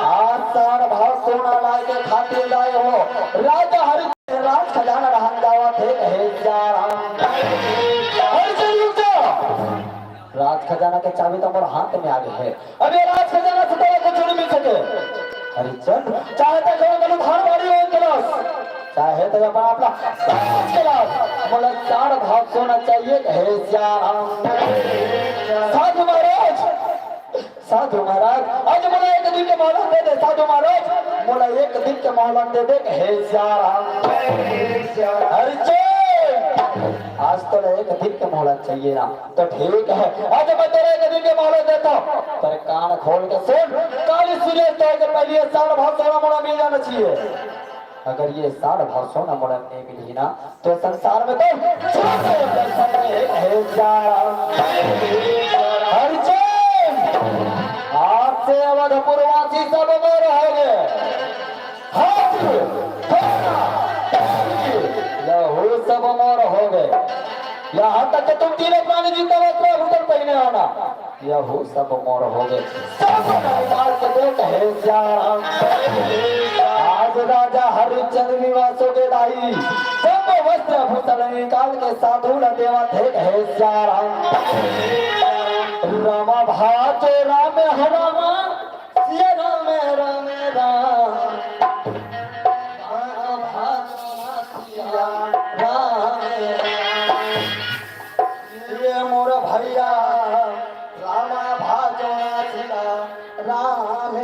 आज साठ भाव सोना लाए के खातिर लाए हो, राजा हरि राज खजाना रहन जावत हे, हे सिया राम। हरिचंद रुक जा। राज खजाना के चाबी तो मोर हाथ में आ गई है। अब ये राज खजाना से तोला कुछ नहीं मिल सके। हरिचंद, चाहे तो कहो गलू धार बाड़ी हो कलश, चाहे तो अपन अपना समाज के लाभ, मोला चार भाव सोना चाहिए, हे सिया राम। साधु महाराज, साधु महाराज, आज मोला एक दिन के मोहलत दे दे, साधु महाराज, मोला एक दिन के मोहलत दे दे, हे सिया राम। हरिचंद, आज तोला एक दिन के मोहलत चाहिए ना, तो ठीक है, आज मैं तोला एक दिन के मोहलत देता हूँ, पर कान खोल के सुन, काली सूर्यास्त होए के पहले ये साठ भाव सोना मोला मिल जाना चाहिए। अगर ये साठ भाव सोना मोला नहीं मिली ना, तो संसार में तो छोटे जैसा नहीं है, हे सिया राम। हरिचंद, आज से अवधपुरवासी सब मोर होगे। हाथी, घोड़ा, यहू सब मोर होगे। यहाँ तक कि तुम तीनों प्राणी जितना वस्त्र आभूषण पहने हो ना, यहू सब मोर होगे। सब निकाल के देख, हे सिया राम। आज राजा हरिश्चंद्र निवास होगे दाई। सब वस्त्र आभूषण निकाल के साधु ला देवत हे, हे सिया राम। रामा भाजो राम हो रामा, सिया राम, राम, राम। रामा भाजो राम, सिया राम। ये मोर भैया रामा भाजो नाचिया राम।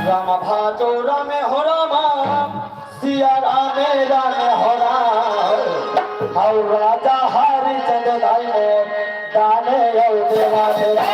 राम भाजो राम हो राम, सिया राम राम हो राम। और राजा हरिचंद दाई मोर दाने और देवा देवा।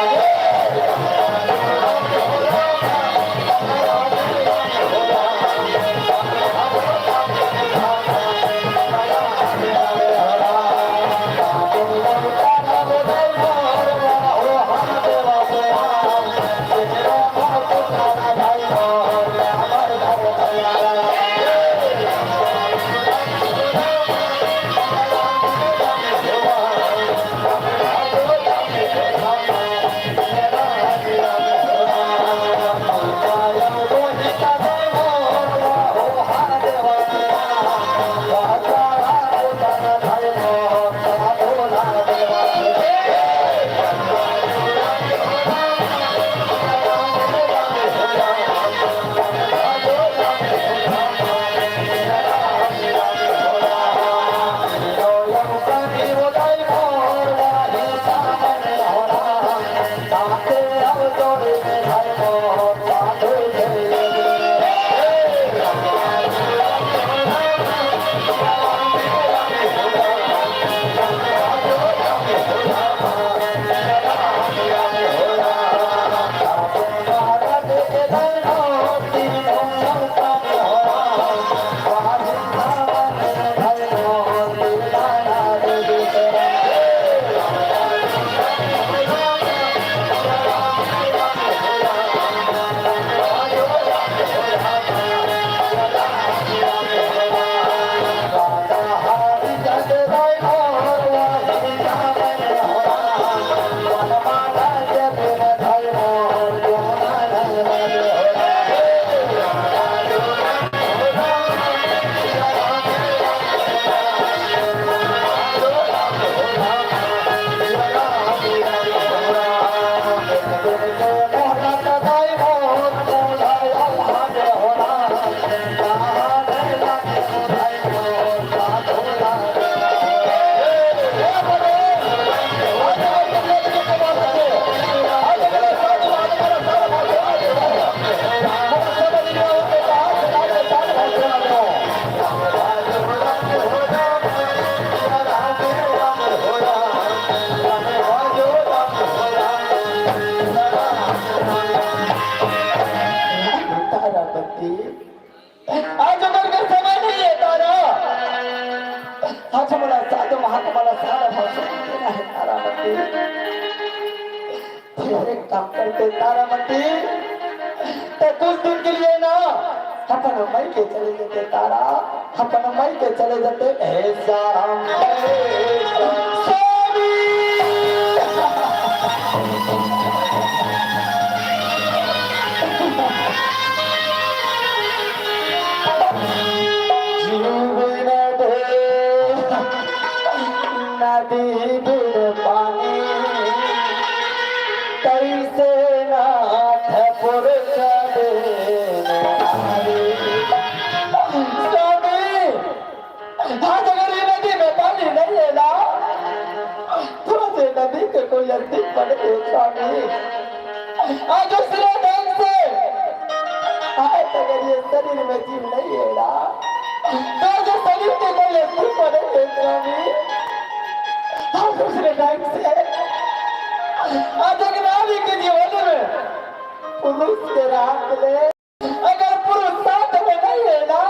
फिर एक काम करते तारामती, तो कुछ दिन के लिए ना अपन मायके चले जाते तारा, अपन मायके चले जाते। हे साराम, स्वामी। जीवन दे नदी बिन पानी, तैसे नाथ पुरुष बिन नारी। स्वामी, आज अगर ये नदी में पानी नहीं है ना, तो ये नदी के कोई अस्तित्व नहीं है स्वामी। आज दूसरे ढंग से, आज अगर ये शरीर में जीव नहीं है ना, तो आज शरीर के कोई अस्तित्व नहीं है स्वामी। आज दूसरे ढंग से, आज एक नारी के जीवन में पुरुष के रात में अगर पुरुष साथ में नहीं है ना,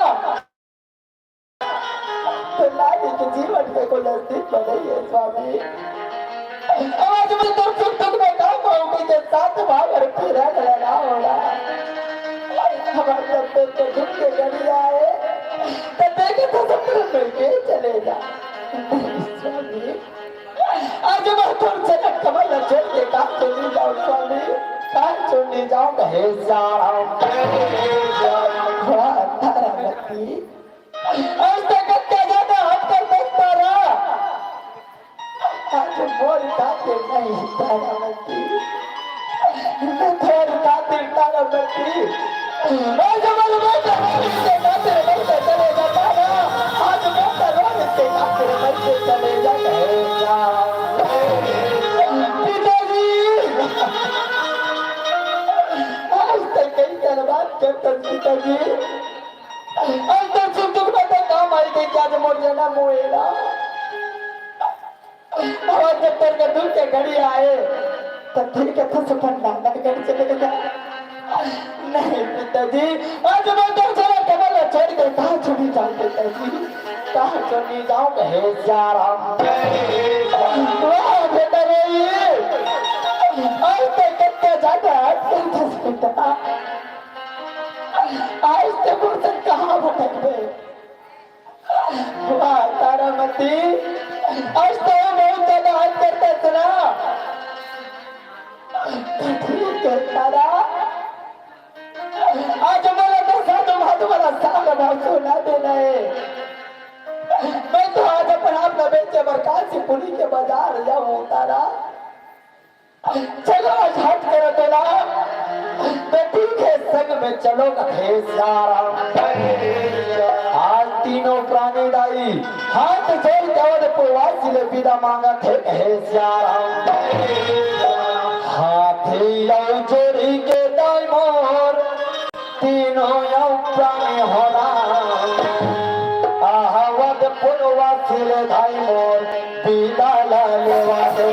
तो नारी के जीवन में कोई अस्तित्व नहीं है स्वामी। आज मैं तो सुख दुख में काम होगी के साथ भाग और पीरा लगा होगा। हमारे जब तक तो दुख के घड़ी आए, तब देखे तो सब मिलके चले जा। नहीं स्वामी, आज मैं तो चरण कमल छोड़ के काम चली जाऊं स्वामी, काम चली जाऊं। हे साराम, वाह तारामती, आज तक क्या जाना हम कर सकता रहा। आज मोर खातिर नहीं तारामती, मैं तोर खातिर तारामती। आज मोर बेटा रोहित के खातिर नहीं तो चले जाता रहा। आज बेटा रोहित के खातिर नहीं तो चले जाता रहा। पिताजी, आज तक कई बात करता पिताजी। आज तो सुख दुख में तो काम आई गई, क्या जो मोर लेना मोएला। और जब तेरे के दुख के घड़ी आए, तो ठीक है, तो सुपन नाना के घर चले गया। नहीं पिताजी, आज मैं तो चला कमल छोड़ के कहाँ चली जाऊँ पिताजी, कहाँ चली जाऊँ? हे सिया राम, वाह बेटा रे, आज तो कत्ते जाके हाथ कर दस बेटा। आज ते मोर से कहाँ भटकबे? वाह, तारामती, आज तो बहुत ज्यादा हद करता सुना। ठीक है, तारा। आज मोला तो साधु माधु वाला साल भाव सुना देना है। मैं तो आज अपन आप न बेचे बर काशीपुरी के बाजार जाऊँ, तारा। चलो, आज हट कर बोला, बेटी के संग में चलो, कथे सारा। आज तीनों प्राणी दाई हाथ जोड़ के अवधपुर वासी ले विदा मांगत हे, कहे सिया राम। हाथी अउ जोड़ी के दाई मोर, तीनों अउ प्राणी हो राम। अवधपुर वासी ले दाई मोर, विदा ला लेवा दे।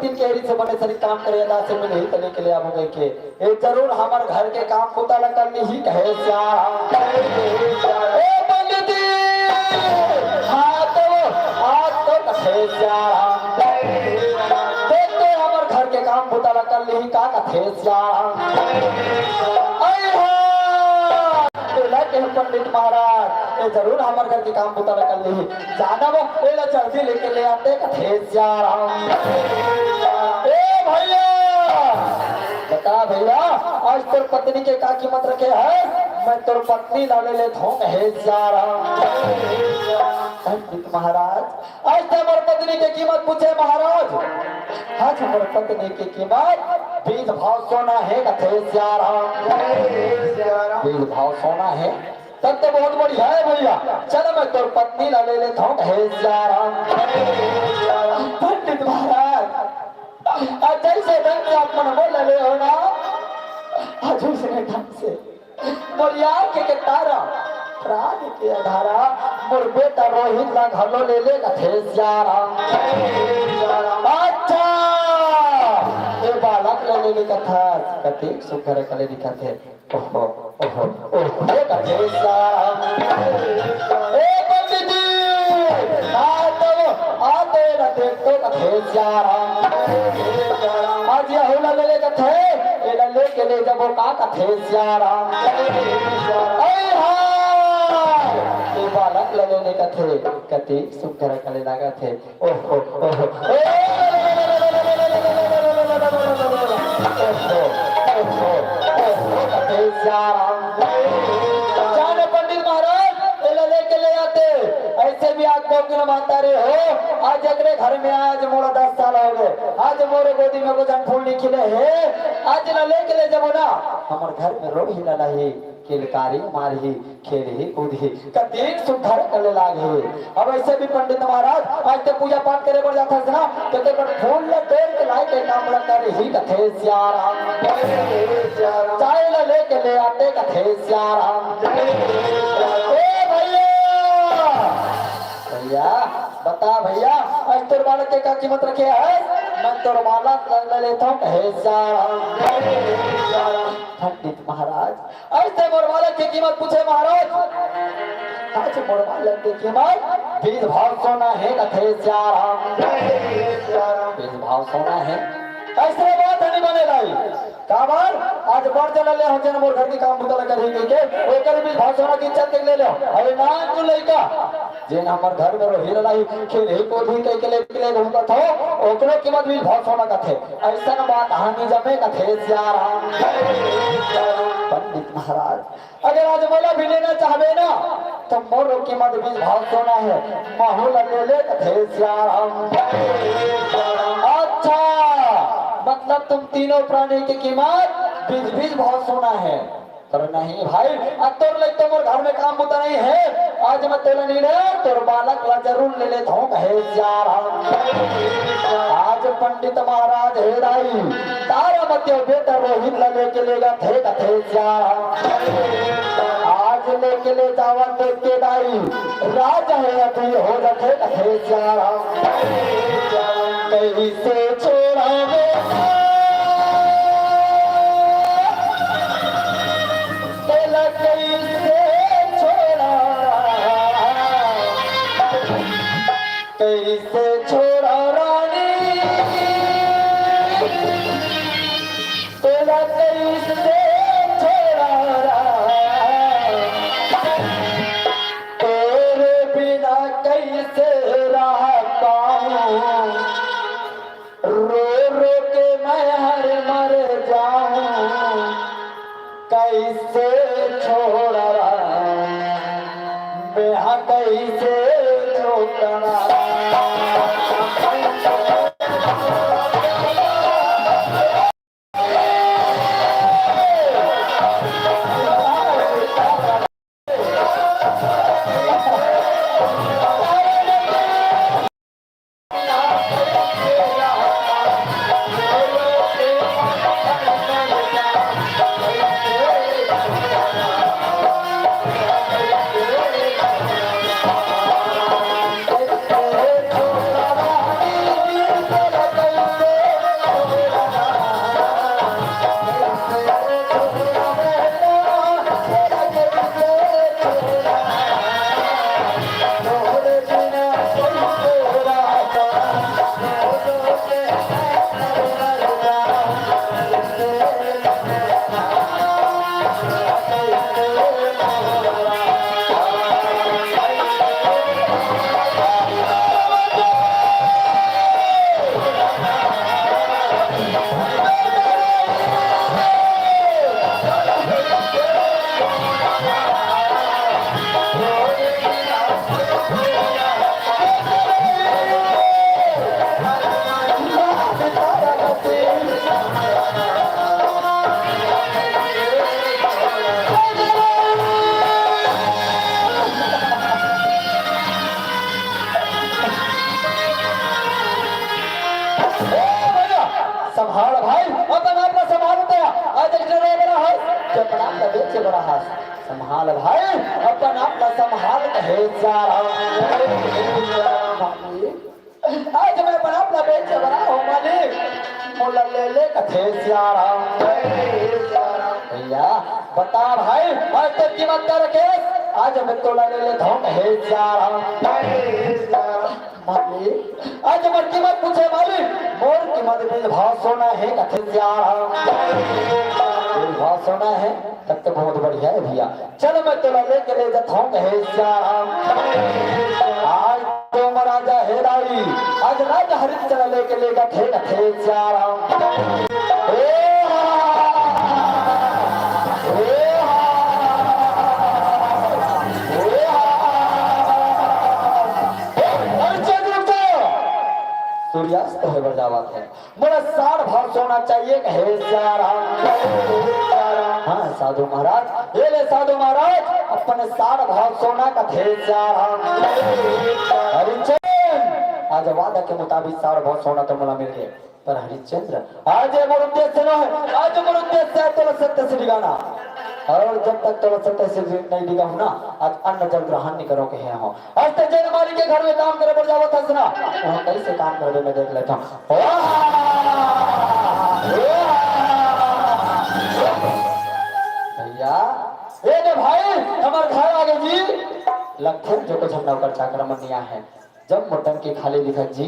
दिन के रीत से बने सरी काम करे, अदा से मिलही त लेके ले आबो कहिके। ए जरूर हमर घर के काम बुता ल कर लिही कथे सियाराम। ए पंडित जी, हाँ तो, हाँ तो कथे सियाराम। देख तो हमर घर के काम बुता ल कर लिही का कथे सियाराम। अई हाँ, एला कहे पंडित महाराज, ए जरूर हमर घर के काम बुता ल कर लिही। जानव, एला जल्दी लेके ले आते कथे सियाराम। ए भैया, बता भैया, आज तोर पत्नी के का कीमत रखे हस? मैं तोर पत्नी ला ले लेत हौं कथे सियाराम। पंडित महाराज, आज ते मोर पत्नी के कीमत पूछे महाराज। आज मोर पत्नी के कीमत बीस भाव सोना हे कथे सियाराम। बीस भाव सोना हे, तब तो बहुत बढ़िया हे भैया। चल मैं तोर पत्नी ला ले लेत हौं कथे सियाराम। पंडित महाराज, आज जइसे ढंग से आप मन मोला ले हो ना, आज उसने ढंग से मोर आँख के तारा, प्राण के अंधारा, मोर बेटा रोहित ला घलो ले ले कथे सियाराम। अच्छा, ए बालक ला ले ले कथस, कतेक सुघर कले दिखत हे। ओहो, ओहो, ओहो, कथे सियाराम। ए पंडित जी, आ तो, आ तो एला देख तो कथे सियाराम। आज यहू ला ले ले कथे, एला लेके ले जबो का कथे सियाराम। अई हाँ, ए बालक ला ले ले कथे, कतेक सुघर कले लागत हे। ओहो, ओहो, ओहो, ओहो, कथे सियाराम। जाने पंडित महाराज, एला लेके ले आते। ऐसे भी आप लोग की माता रे हो, आज एकरे घर में आज मोर दस साल हो गए, आज मोर गोदी में को जन फूल नहीं खिले हे, आज ला लेके ले जबो ना, हमर घर में रोही ला लाही। किलकारी मारही, खेलही कूदही, कतेक सुघर कले लागही। अब ऐसे भी पंडित महाराज, आज ते पूजा पाठ करे बर जाथस ना, तो ते बर फूल ल तोड़ के लाए के काम ल करही कथे सियाराम। चाय ल लेके ले आते कथे सियाराम। ए भैया, भैया, बता भैया, आज तोर बालक के का कीमत रखे हस? मैं तोर बालक ल, ल लेथौं कथे सियाराम। पंडित महाराज, अइसे मोर बालक के कीमत पूछे महाराज। आज मोर बालक के कीमत बीस भाव सोना हे कथे सियाराम। बीस भाव सोना हे। अइसे बात नहीं बने भाई। काबर? आज बड़ जन ले हो जेन मोर घर के काम बुता ल करही कहिके, ओकर बीस भाव सोना के इज्जत ले लो। अरे ना तू लइका, जेन हमर घर में रोही ला लाही, खेलही कूदही कहिके ले, ले घूमत हो, ओकरो कीमत बीस भाव सोना कथे। अइसन बात हानि जमे कथे सियाराम। पंडित महाराज, अगर आज मोला भी लेना चाहबे ना, तो मोर कीमत बीस भाव सोना हे, महू ला ले ले कथे सियाराम। अच्छा, मतलब तुम तीनों प्राणी के कीमत बीस बीस भाव सोना हे। पर नहीं भाई, अब तोर लइक तो मोर घर में काम बुता नहीं हे। आज मैं तोला नहीं ले, तोर बालक ला जरूर ले लेथौं कथे सियाराम। आज पंडित महाराज हे दाई, तारा मत बेटा रोहित ला लेके लेगथे कथे सियाराम। आज लेके ले जावन देख के दाई, राज हे अभी हो जाथे कथे सियाराम। कइसे छोड़ावे तेला कइसे छोड़ा, कइसे छोड़ा रानी, तेला कइसे छोड़ा रानी, तेरे बिना कइसे रह पाऊं। रो रो के मैं हर मर जाऊं, कइसे छोड़ा, मैं हाँ कइसे छोड़ा। संभाल भाई, अपन आप ला संभाल, त आज एक ड्राइवर है, जो अपन आप ला बेचे बर आए हस। संभाल भाई, अपन आप ला संभाल, कहे सियाराम। आज मैं अपन आप ला बेचे बर आए हंव मालिक, मोला ले ले, कथे सियाराम। भैया, बता भाई, आज तोर कीमत का रखेस, आज मैं तोला ले लेथंव, कहे सियाराम। मालिक, आज मोर कीमत पूछे मालिक, मोर कीमत बीज भाव सोना हे, कथे सियाराम। बीज भाव सोना हे, तब तो बहुत बढ़िया हे भैया। चल मैं तोला लेके ले जाथंव, कहे सियाराम। आज तो महाराजा हे दाई, आज राजा हरिश्चंद्र लेके ले जाथे, कथे सियाराम। ए हा, ए हा, ए हा। ए, हरिश्चंद्र रुक जा। सूर्यास्त होय बर जावत हे। मोला साठ भाव सोना चाहिए, कहे सियाराम। हाँ, साधु महाराज, ये ले साधु महाराज, अपन साठ भाव सोना, कथे सियाराम। हरिचंद, आज वादा के मुताबिक साठ भाव सोना तो मोला मिल गे, पर हरिचंद्र, आज ये मोर उद्देश्य नोहे, आज मोर उद्देश्य हे तोला सत्य से डिगाना। अउ जब तक तोला सत्य से नहीं डिगाहूं ना, आज अन्न जल ग्रहण नहीं करों, कहे हंव। आज तक जेन मालिक के घर में काम करे बर जावत हस ना, वहां कैसे काम करबे मैं देख लेथंव। वाह! वाह! भैया, ए दे भाई, हमर घर आगे जी। लगथे जो कुछ हम नौकर चाकर मन नइ आए हे। जब मोर टंकी खाली दिखत जी,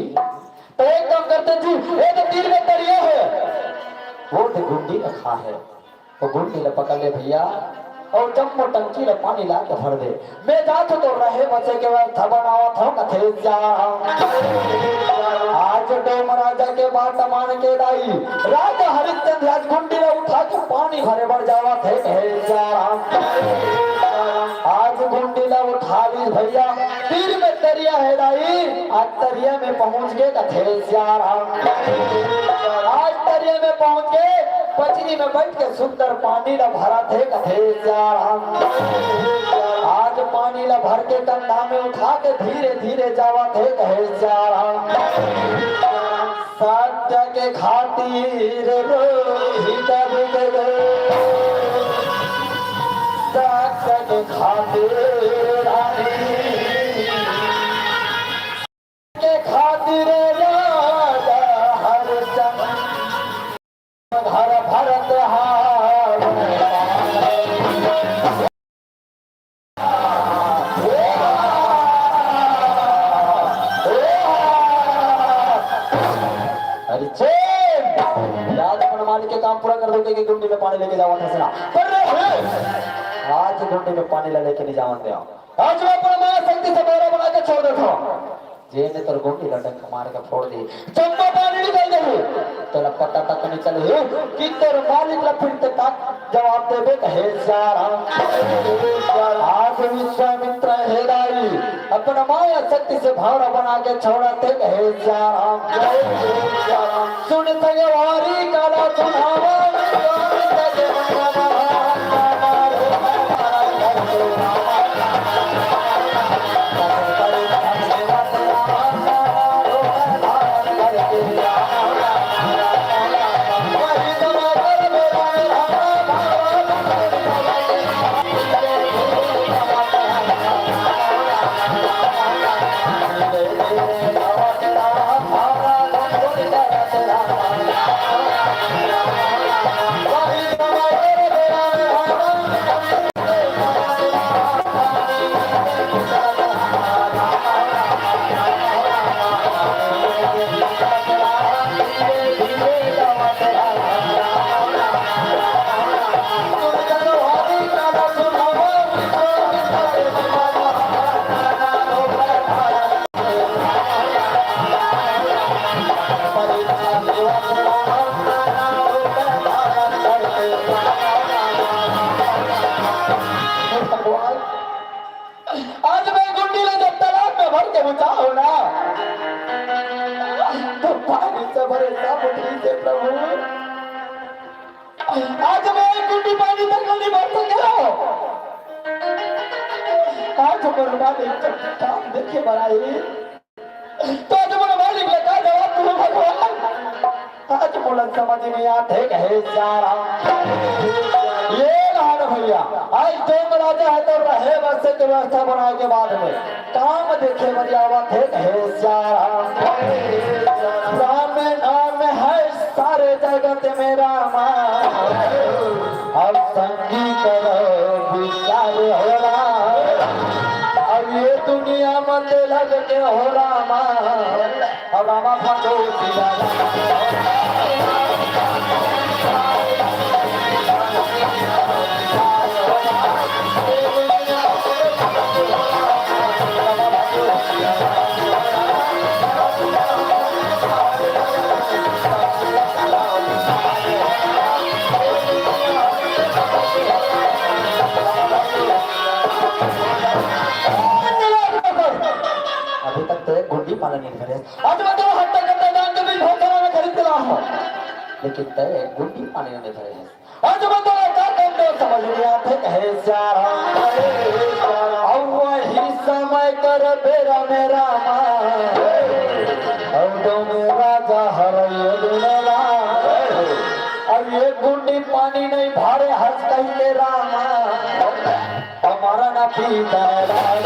त एक काम करते जी, ए दे तीर में तरिया हे, वो दे गुंडी रखा हे। वो गुंडी ला पकड़ ले भैया, अउ जम्मो टंकी ला पानी ला के भर दे। मैं जाथंव तो रहे बसे के व्यवस्था बनावत हंव, कथे सियाराम। आज डोम राजा के बात मान के दाई, राजा हरिश्चंद्र आज गुंडी ला उठा के पानी भरे बर जावत हे, कहे सियाराम। आज गुंडी ला उठा ली भैया, तीर में तरिया हे दाई, आज तरिया में पहुंच गे, कथे सियाराम। आज तरिया में पहुंच गे, पचरी में बैठ के सुंदर पानी ला भरत हे, कथे सियाराम। आज पानी ला भर के कंधा में उठा के धीरे धीरे जावत हे, कहे सियाराम। सत्य के खातिर रोहित बिगड़े, सत्य के खातिर रानी, के खातिर राजा हरिश्चंद्र घर भरत हार। अरे चेन! आज अपन मालिक के काम पूरा कर दो, के गुंडी में पानी लेके जावत हस ना। पर रे, आज गुंडी में पानी ला लेके नहीं जावन दे। आज मैं अपन माया शक्ति से भौरा बना के छोड़ देता हूँ। जेने तोर गुंडी ला डंक मार के फोड़ दे, चंपा पानी निकल जाही। तोला पता तक नहीं चलही कि तोर मालिक ला फिर ते का जवाब देबे, कहे सियाराम। आज विश्वामित्र हे दाई, अपन माया शक्ति से भौरा बना के छोड़त हे, कहे सियाराम। सुन संगवारी काला सुनावा, आज मैं गुंडी ला जब तालाब में भर के बचाहूं ना, तो पानी से भरे सब उठी से प्रभु। आज मैं एक गुंडी पानी तक नहीं भर सके हो। आज मोर मालिक जब काम देखे बर आही, तो आज मोर मालिक ला का जवाब दूं भगवान? आज मोला समझ नइ आत हे, कहे सियाराम। ये ला ना भइया, आज डोम राजा हे त रहे बसे के व्यवस्था बनाए के बाद में काम देखे बर आवत हे, कहे सियाराम। राम नाम हे सारे जगत में रामा, अब संगी करो विचार हो राम। अब ये दुनिया मत लग के हो रामा, अब रामा फंदो सियाराम। अभी तक तो एक गुंडी पानी नइ धरे। आज मैं तो हट्टा कट्टा जान के भी भोसड़ा में खरीद के लाया हूँ, लेकिन तय गुंडी पानी नइ धरे हे। आज मैं तो का करहूँ समझ नइ आत हे, कहे सियाराम। अब वही समय कर बेरा में रामा, अब डोम राजा हरई दिन राम। अब ये गुंडी पानी नइ भरे हस कहि के रामा, हमारा ना पीता लाग।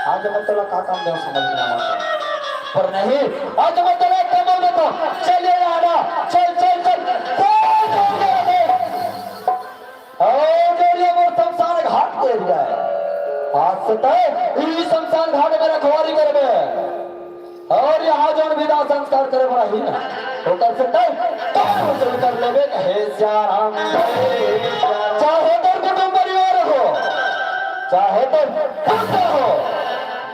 आज मैं तोला का काम देवँ समझ नइ आवत हे। पर नहीं, आज मैं तोला एक काम देथँव। चल ये आना, चल, चल, चल, चल, चल, चल, चल। अउ ये मोर शमशान घाट के area हे। आज से तय इही शमशान घाट में रखवारी करबे। अउ यहाँ जउन भी दाह संस्कार करे बर आही ना, ओकर से तय तय वसूल कर लेबे, कहे सियाराम। चाहे तोर कुटुम परिवार हो, चाहे तोर खुद हो,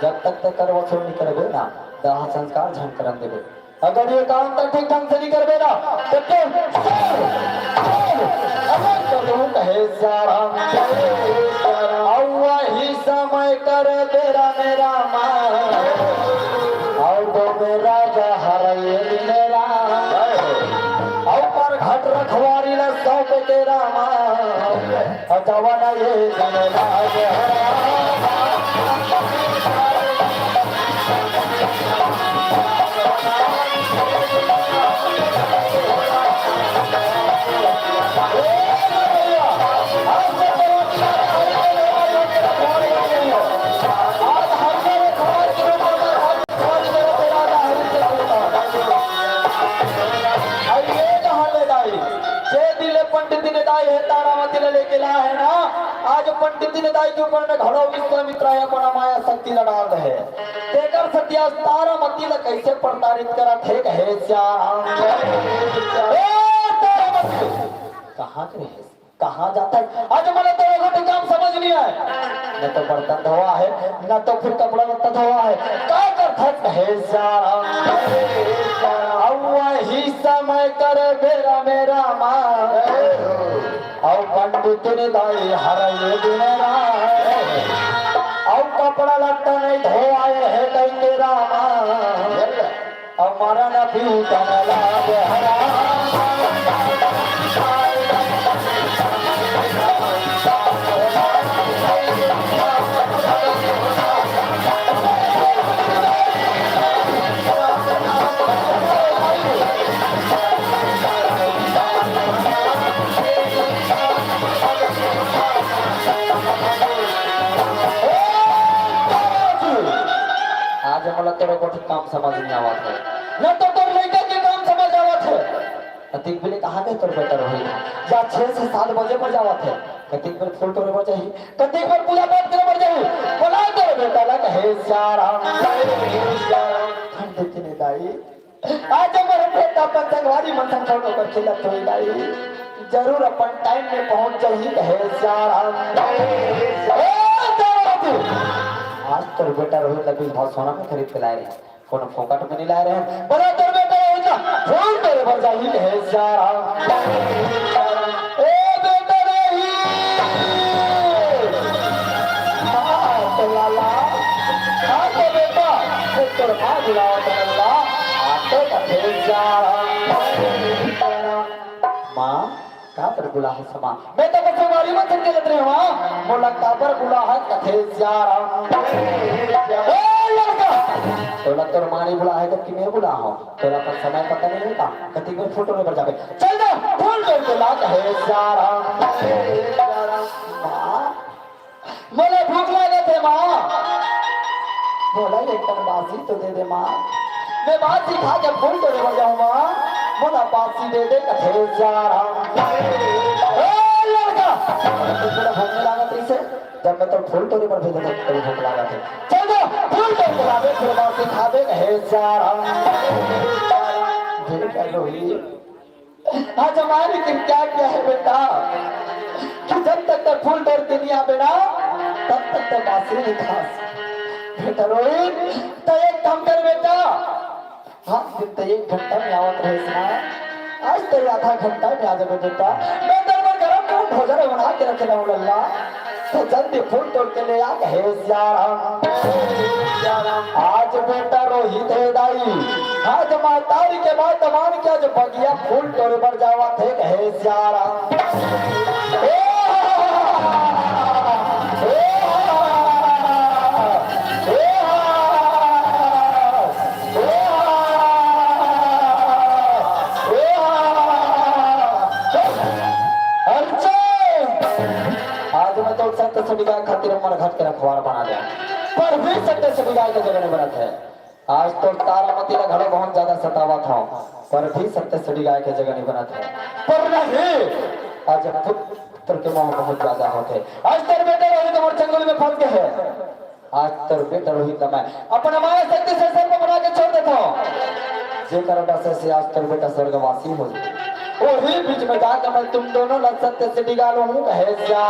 जब तक तय कर वसूल नइ करबे ना, दाह संस्कार झन करन देबे। अगर ये काम तक ठीक ढंग से नइ करबे ना, त तोर सर, सर अलग कर दूँ, कहे सियाराम। अउ वही समय कर बेरा में रामा, अउ डोम राजा हरई दिन राम। अउ पर घट रखवारी ला सौंप के रामा, अउ जवन ये दिन लाग हरा। अउ ये कहाँ ले दाई? जे दिन ले पंडित ने दाई हे तारामती ले लेके ला हे ना, आज पंडित ने दाई के ऊपर में घलो विश्वामित्र हे अपन माया शक्ति ला डाल दे हे। तेकर सेती आज तारामती ला कइसे प्रताड़ित करत हे, कहे सियाराम। ए तारामती, कहाँ के रहे? कहाँ जात हे? आज मोला तो एगो भी काम समझ नइ आय। न तो बर्तन धोवा हे, न तो फिर कपड़ा लत्ता धोवा हे। का करत हस, कहे सियाराम? अउ वही समय कर बेरा में रामा, अउ पंडित ने दाई हरई दिन राम। अउ कपड़ा लत्ता नइ धोवाए हे कहि के रामा, अउ मरन पीटन लाग हरा। आज मोला तोर कोठी काम समझ नइ आवत हे, न तो तोर लइका के काम समझ आवत हे। कतिक बेले कहाँ गे तोर बेटा रोहित? या छह से सात बजे बर जावत हे, कतिक बेर फूल टोरे बर जाही, कतिक बेर पूजा पाठ करे बर जाही। बोला तोर बेटा ला कहे सियाराम। पंडित ने दाई, आज मोर बेटा अपन संगवारी मन संग फोटो पर खेलत होही दाई, जरूर अपन टाइम में पहुंच जाही कहे सियाराम। ए तारामती, आज तोर बेटा रोहित ला बीस भाव सोना में खरीद के लाए रहे। कोनो फोकट में नइ लाए रहे। बड़ा तोर बेटा रोहित ला फूल टोरे बर जाही कहे सियाराम। ए बेटा रोहित, माँ बुलावत हे ला, आते कथे जा। माँ, काबर बुलाहस माँ? मैं तो बस बीमारी में चल के जत रहे हूँ, माँ। मोला काबर बुलाहस कथे जा। ए लड़का, तोला तोर माँ नइ बुलाहे हे, तब कि मैं बुलाहूँ? तोला अपन समय पता नइ हे का? कति बेर फूल टोरे बर जाबे? चल जा, फूल टोर के ला कहे जा। माँ, मोला भूख लागत हे माँ, मोला एक ठन बासी तो दे दे माँ, मैं बासी खा के फूल टोरे बर जाहूँ माँ, मोला बासी दे दे कथे जा। ए लड़का, तोला भूख नइ लागत रहिसे? जब मैं तोला फूल टोरे बर भेजत हँव, तोला भूख लागत हे। चल जा, फूल टोर के लाबे, फिर बासी खाबे कहे जा। बेटा रोहित, आज हमारी दिन क्या क्या है बेटा, कि जब तक तैं फूल टोर के नइ आबे ना, तब तक तैं बासी नइ खास। बेटा रोहित, तैं एक काम कर बेटा, हाँ, दिन तैं एक घंटा में आवत रहिस ना, आज तैं आधा घंटा में आ जाबे बेटा। मैं तोर बर गरम गरम भोजन बना के रखे रहूँ लल्ला। तो जल्दी फूल टोर के ले आ, कहे जा। आज बेटा रोहित हे दाई, आज महतारी के बात मान के आज बगिया फूल टोरे बर जावत हे, कहे जा। ए हा, ए हा, ए हा, ए हा, ए हा। चुप! अरे चुप! आज मैं तो सत्य से बिगाए खातिर मन घट के रखवार बना लिया, पर भी सत्य से बिगाए के जगह नइ बनत हे। आज तो तारामती ला घलो बहुत ज्यादा सतावत हँव, पर भी सत्य से बिगाए के जगह नइ बनत हे। पर नहीं, आज पुत्र के मोह बहुत ज्यादा होत हे। आज तोर बेटा रोहित मोर चंगुल में फंस गे हे। आज तोर बेटा रोहित ला मैं अपन माया शक्ति से सर्प बना के छोड़ देत हँव, जेकर वजह से आज तोर बेटा स्वर्गवासी हो जाए। वही बीच में जाकर मैं तुम दोनों ला सत्य से बिगा लूँ, कहे जा।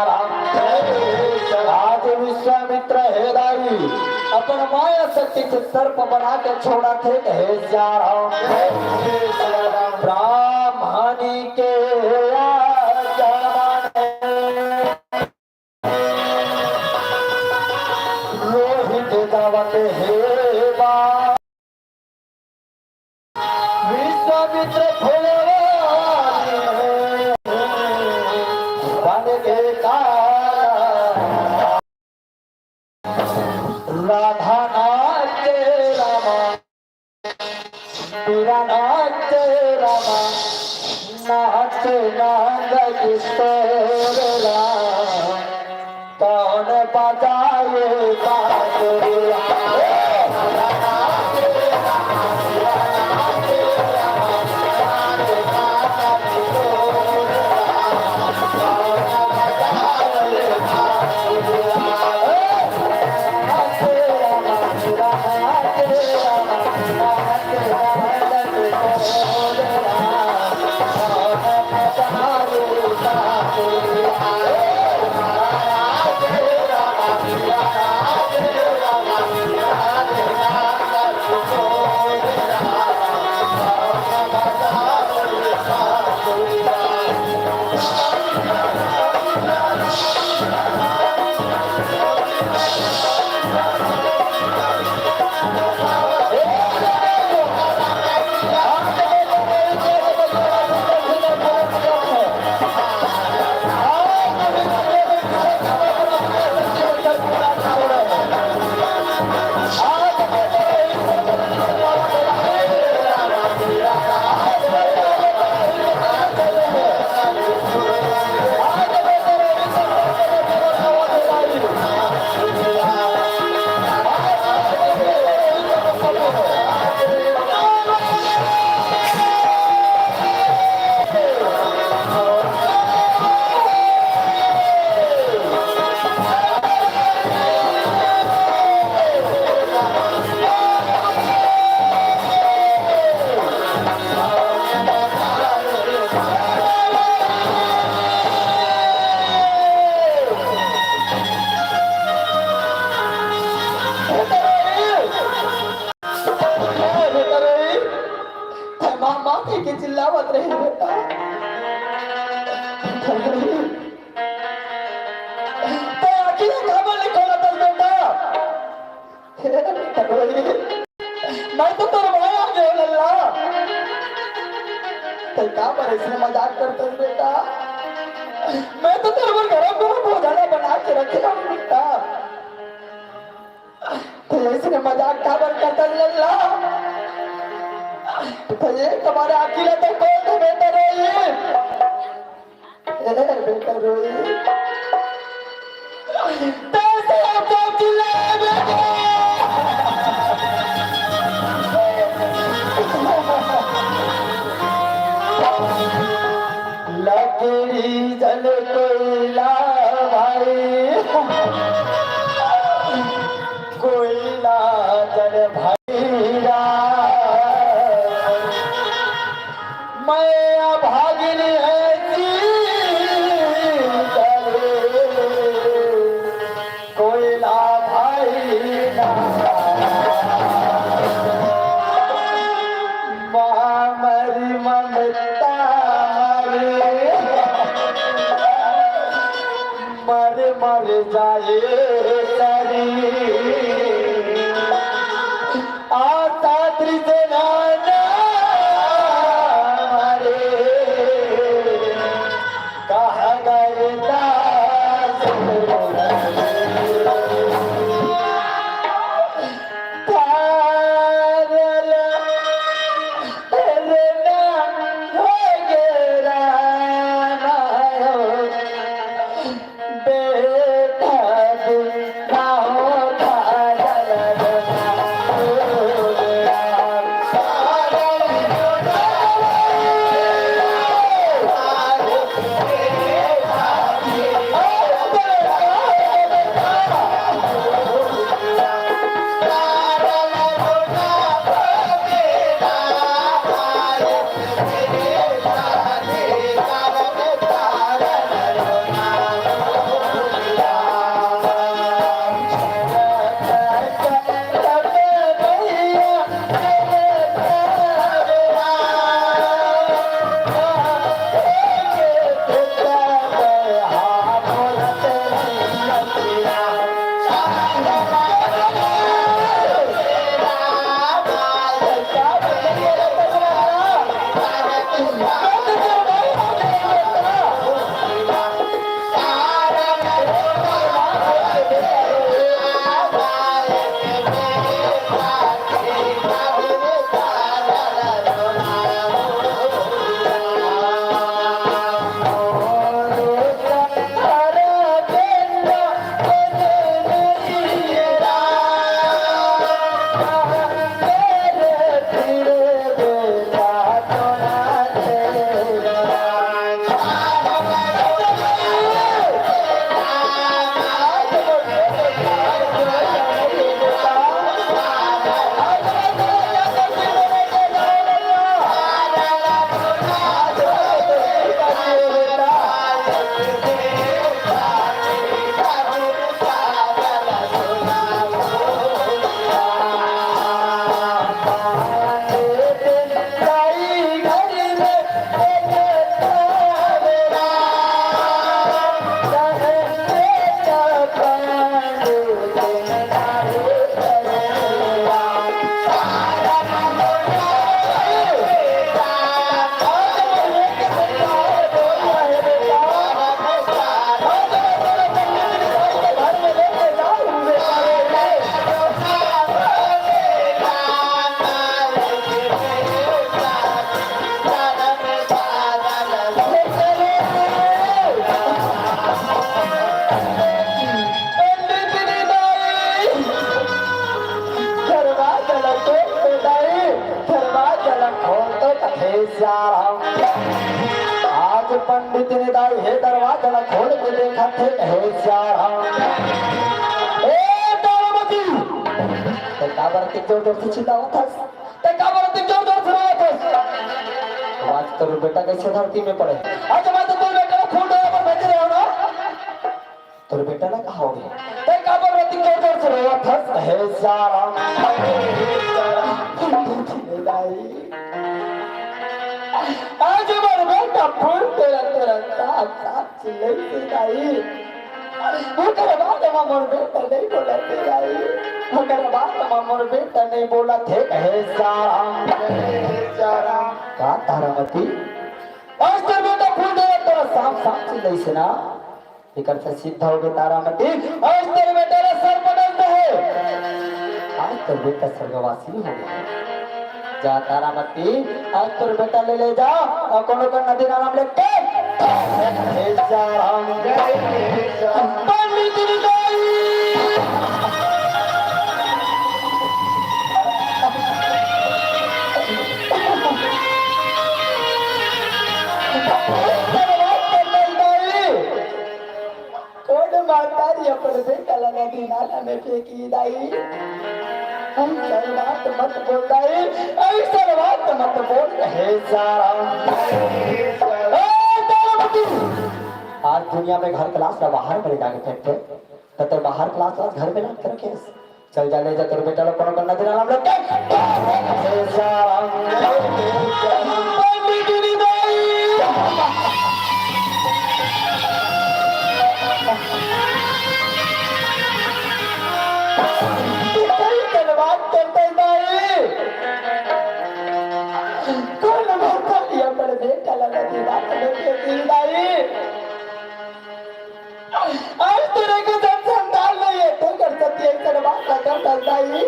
आज विश्वामित्र हे दाई अपन माया शक्ति से सर्प बना के छोड़त हे, कहे जा। ब्राह्मणी के आचरण रोहित जावत हे बा। विश्वामित्र फुलवारी बन के काला। राधा नाचे रामा, मीरा नाचे रामा, नाचे नंद किशोर राम। कौन बजाए बांसुरिया? ए बेटा रे, तैं माँ, माँ कहि के चिल्लावत रहे बेटा। तैं आँखी ला काबर नइ खोलत हस बेटा? हे बेटा रे, मैं तो तोर माँ आ गयो लल्ला। तैं काबर अइसने मजाक करथस बेटा? मैं तो तोर बर गरम गरम भोजन बना के रखे हंव बेटा। तैं अइसने मजाक काबर करथस लल्ला? तैं एक बार आँखी ला तो खोल दे बेटा रोहित। ए बेटा रोहित, तैं तो चिल्लाए बेटा। लकड़ी जल कोइला भाई, कोइला जल भाई रा। मैं अभागिन ऐसी करे, कोइला भाई ना। माँ मरी ममता मरी, मर मर जाए शरीर। आ सात्री जनाना हमारे कह गए दास। तारल रे ना हो गे रामा हो। दरवाजा ला खोल तो दाई, दरवाजा ला खोल तो कथे सियाराम। आज पंडित ने दाई हे दरवाजा ला खोल के देखत हे, कथे सियाराम। ए तारामती, तैं काबर अतेक जोर जोर से चिल्लावत हस? तैं काबर अतेक जोर जोर से रोवत हस? आज तोर बेटा कइसे धरती में पड़े? आज मैं तो तोर बेटा ला फूल डाले बर भेजे रहेंव ना। तोर बेटा ला का होगे? तैं काबर अतेक जोर जोर से रोवत हस? कथे सियाराम। दाई, आज मोर बेटा फूल तोरत तोरत साफ साफ चिल्लाइस दाई। ओकर बाद मोर बेटा नइ बोलत दाई। अगर बात म मोर बेटा नहीं बोलत हे, कहे श्याम। का तारामती? आज तोर बेटा फूल देवत तोला साफ साफ चिल्लाइस ना। एकर से सिद्ध होगे तारामती, आज तोर बेटा ला सर्प दंश हे। आज तोर बेटा स्वर्गवासी होगे। जा तारामती, आज तोर बेटा ला ले जा, अउ कोनो कर नदी नाला म लेके, हे श्याम, पंडित जी दाई। कोन महतारी अपन बेटा ला नदी नाला में फेंकही दाई? अइसन बात मत बोल दाई, अइसन बात मत बोल, हे श्याम। ए, तारामती! आज दुनिया में घर के लाश ला बाहर में ले जाके फेंकथे, त तैं बाहर के लाश ला घर में लान के रखे हस। चल जा, ले जा तोर बेटा ला कोनो कर नदी नाला म लेके। पंडित जी दाई। कइसन बात करत हे दाई? कोन महतारी अपन बेटा ला नदी नाला में फेंकही दाई? आज तोर एको संतान नहीं हे, तेकर सेती अइसन बात ला करत हस दाई।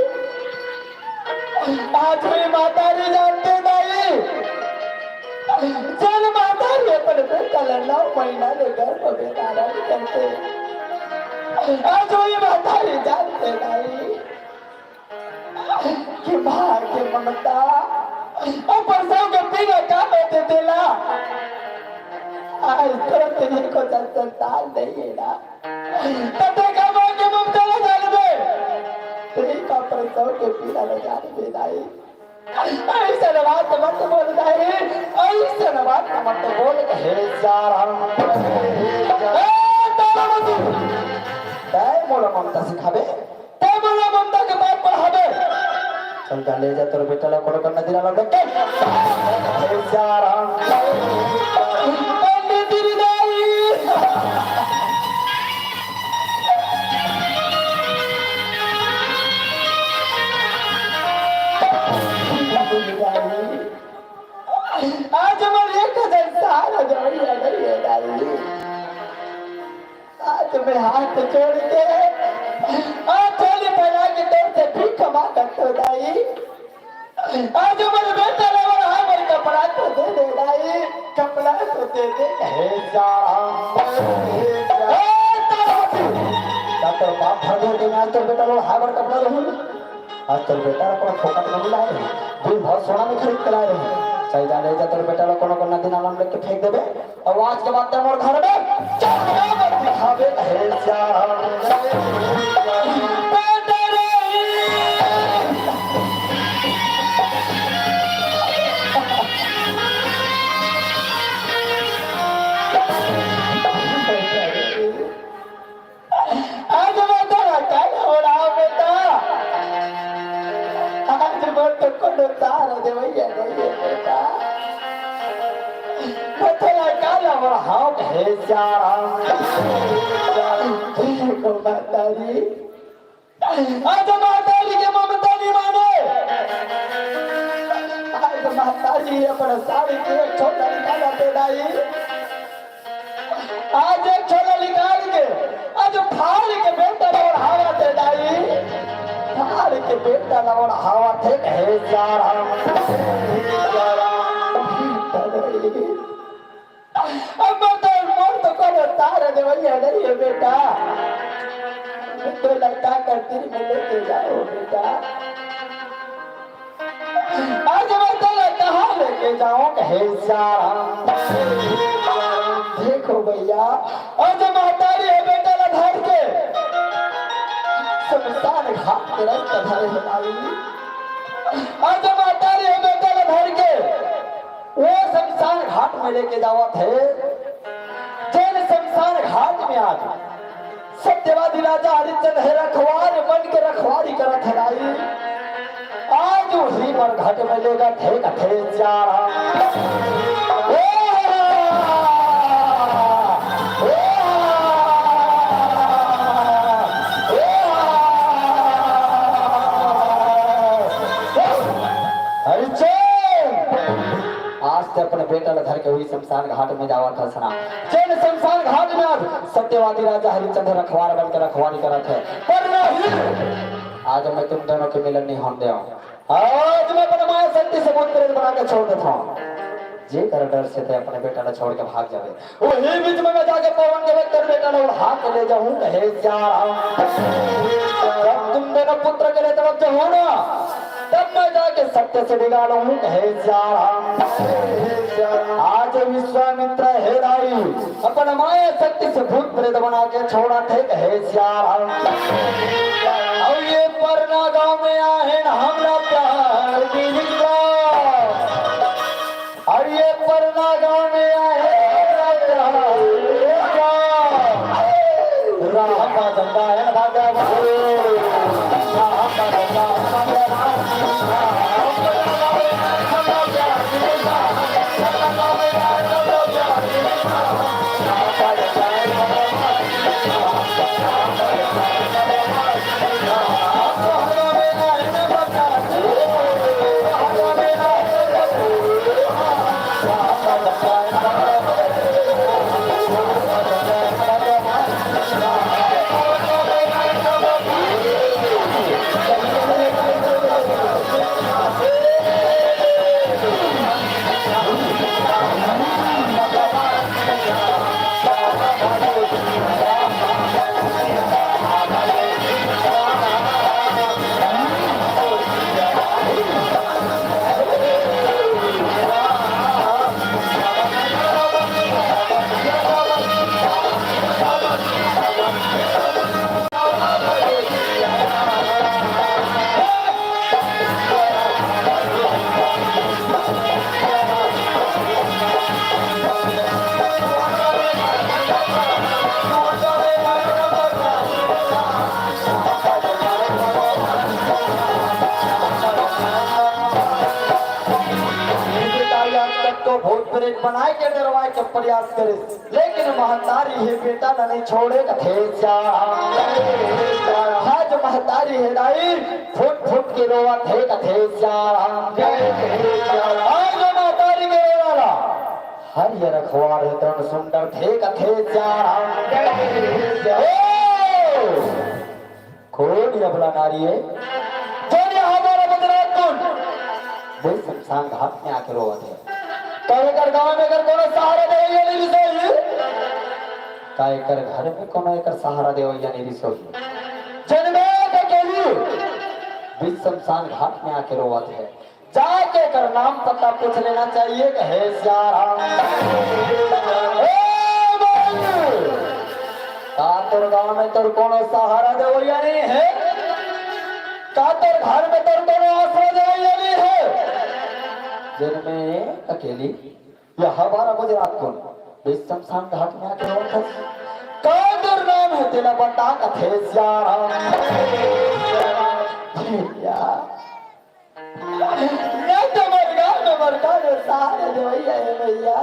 आज हुई महतारी जानथे दाई, जेन महतारी अपन बेटा ला नौ महीना ले गर्भ में धारण करथे, आज हुई महतारी जानथे दाई। कि माँ के ममता अउ प्रसव के पीड़ा का होथे तेला। आज तोर एको संतान नहीं हे ना, त तैं का माँ के ममता ला जानबे? तैं का प्रसव के पीड़ा ला जानबे दाई? अइसन बात मत बोल दाई, अइसन बात मत बोल, हे श्याम। ए, तारामती, तैं मोला ममता सिखाबे? तैं मोला ममता के बात पढ़ाबे? चल जा, ले जा तोर बेटा ला कोनो कर नदी नाला में फेंक। हे श्याम। पंडित जी दाई। आज मोर एक संतान नहीं हे दाई। आज मैं हाथ जोड़ के, हाथ जोड़ फैला के तोर से भीख मांगत हों दाई। आज मोर बेटा ला ओढ़ाय बर कपड़ा तो दे दे दाई, कपड़ा तो दे दे। हे श्याम, हे श्याम। ए, तारामती, का तोर बाप भर दे के आज तोर बेटा ला ओढ़ाय बर कपड़ा दहूं? आज तोर बेटा ला कोनो फोकट में नहीं लाय रहें, दू भाव सोना में खरीद के लाय रहें। चल जा, ले जा तोर बेटा ला कोनो कर नदी नाला में लेके फेंक देबे, अउ आज के बाद तैं मोर घर में चल मत दिखाबे, हे श्याम। बेटा रे। आज मैं तोला काला ओढ़ाओं बेटा, आज मोर तो कोनो तार देवइया नहीं हे बेटा, मैं तोला काला ओढ़ाओं, हे श्याम। देखो महतारी, आज महतारी के ममता नहीं माने, आज महतारी अपन साड़ी के एक छोटा निकाला दे दाई। आज एक छोला निकाल के, आज फाड़ के बेटा ला ओढ़ावत हे दाई, फाड़ के बेटा ला ओढ़ावत हे, हे श्याम। अब मैं तो मोर तो कोनो तार देवइया नहीं हे बेटा, तो लड़का कर तीर में लेके जाओ बेटा। आज मैं तोला कहाँ लेके जाऊं, हे श्याम? देखो भैया, आज महतारी हे बेटा ला धर के शमशान घाट के रस्ता धरे हे दाई। आज महतारी हे बेटा ला धर के वो शमशान घाट में लेके जावत हे, जेन शमशान घाट में आज सत्यवादी राजा हरिश्चंद्र हे रखवार मन के रखवारी करत हे दाई। आज उही बर घट में लेगत हे कथे चारा। ओ हा! ओ हा! ओ हा! अपने बेटा ला धर के वही शमशान घाट में जावत हस ना। जेन शमशान घाट में आज सत्यवादी राजा हरिश्चंद्र रखवार बन के रखवारी करत हे, पर नहीं, आज मैं तुम दोनों के मिलन नहीं होन देव। आज मैं अपने माया शक्ति से भूत प्रेत बना के छोड़ देता हूँ। जेकर डर से ते अपने बेटा ला छोड़ के भाग जावे, वही बीच में मैं जाके पवन के बेटा, बेटा ला उठा के ले जाऊं, कहे सिया राम। जब तुम दोनों पुत्र के लिए तड़प जाओ ना, तब मैं जाके सत्य से बिगाड़ूं, कहे सिया राम। आज विश्वामित्र हे दाई, अपन माया शक्ति से भूत प्रेत बना के छोड़ा थे, कहे सिया राम। और ये परना गांव में आहे ना हमरा प्यार की विश्वास। अरे ये परना गांव में आहे, राम का झंडा है भाग्यवान। राम का झंडा है भाग्यवान। आज तक तो भूत प्रेत बनाए के डरवाए के प्रयास करे, लेकिन महतारी हे बेटा ला नहीं छोड़े कथे सिया राम। आज महतारी हे दाई फुट फुट के रोवत हे कथे सिया राम। आज महतारी के रोवाला हर ये रखवार हे तन सुंदर थे कथे सिया राम। ओ! कोन ये अबला नारी हे? जोन ये हमारा गुजरात कुन। वो शमशान घाट में आके रोवत हे। का एकर गांव में अगर कोनो सहारा देवइया नहीं रिसोही? का एकर घर में कोनो एकर सहारा देवइया नहीं रिसोही? जनमे के केली। बीच शमशान घाट में आके रोवत हे। जाके एकर नाम पता पूछ लेना चाहिए, कहे सिया राम। ए बाबू, का तोर गांव में तोर कोनो सहारा देवइया नहीं हे? का तोर घर में तोर कोनो आसरा देवइया नहीं हे? जनमे अकेली, ये हमारा गुजरात कुन, बीच शमशान घाट में आके रोवत हस। का तोर नाम हे, तेला बता कथे सिया राम। भैया, मैं तो मर गया, मैं मर गया, मैं सहारे देवइया हे भैया।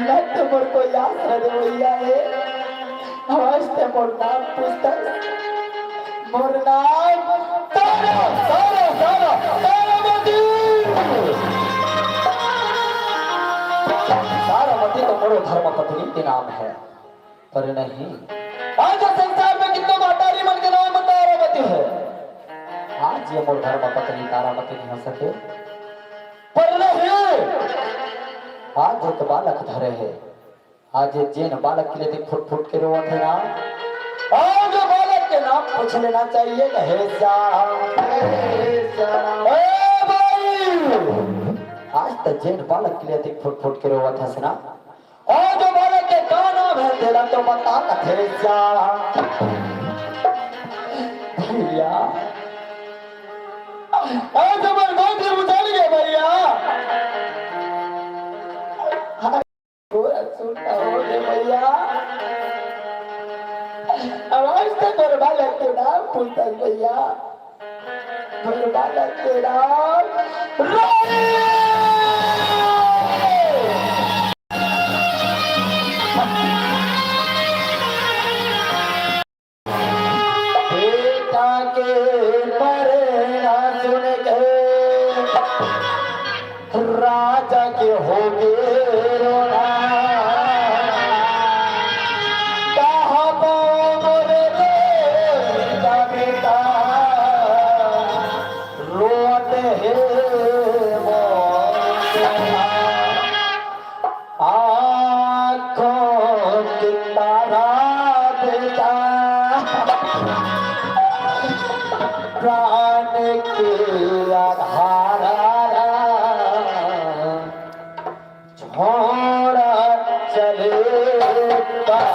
मैं तो मोर कोई आसरा देवइया हे। आज ते मोर नाम पूछता। मोर नाम तारा, तारा, तारा, तारामती। तारामती तो मोरो धर्म पत्नी के नाम हे। पर नहीं, आज संसार में कितनो महतारी मन के नाम तारामती हे। आज ये मोर धर्म पत्नी तारामती नहीं हो सके। पर नहीं, आज एक बालक धरे हे। आज ये जेन बालक के लिए देख फुट फुट के रोवत हे ना, आज वो बालक के नाम पूछ लेना चाहिए, कहे सिया राम। ए भाई, आज तो जेन बालक के लिए देख फुट फुट के रोवत हस ना, आज वो बालक के का नाम हे, तेला तो बता कथे सिया राम। भैया, आज हमर गोत्र उजड़ गए भैया। गोरा सुनता हो रे भैया। अब आज तक मोर बालक के नाम पूछता भैया। मोर बालक के नाम रानी। बेटा के मरना सुन के राजा प्राण के आधारा, छोड़ा चले पार।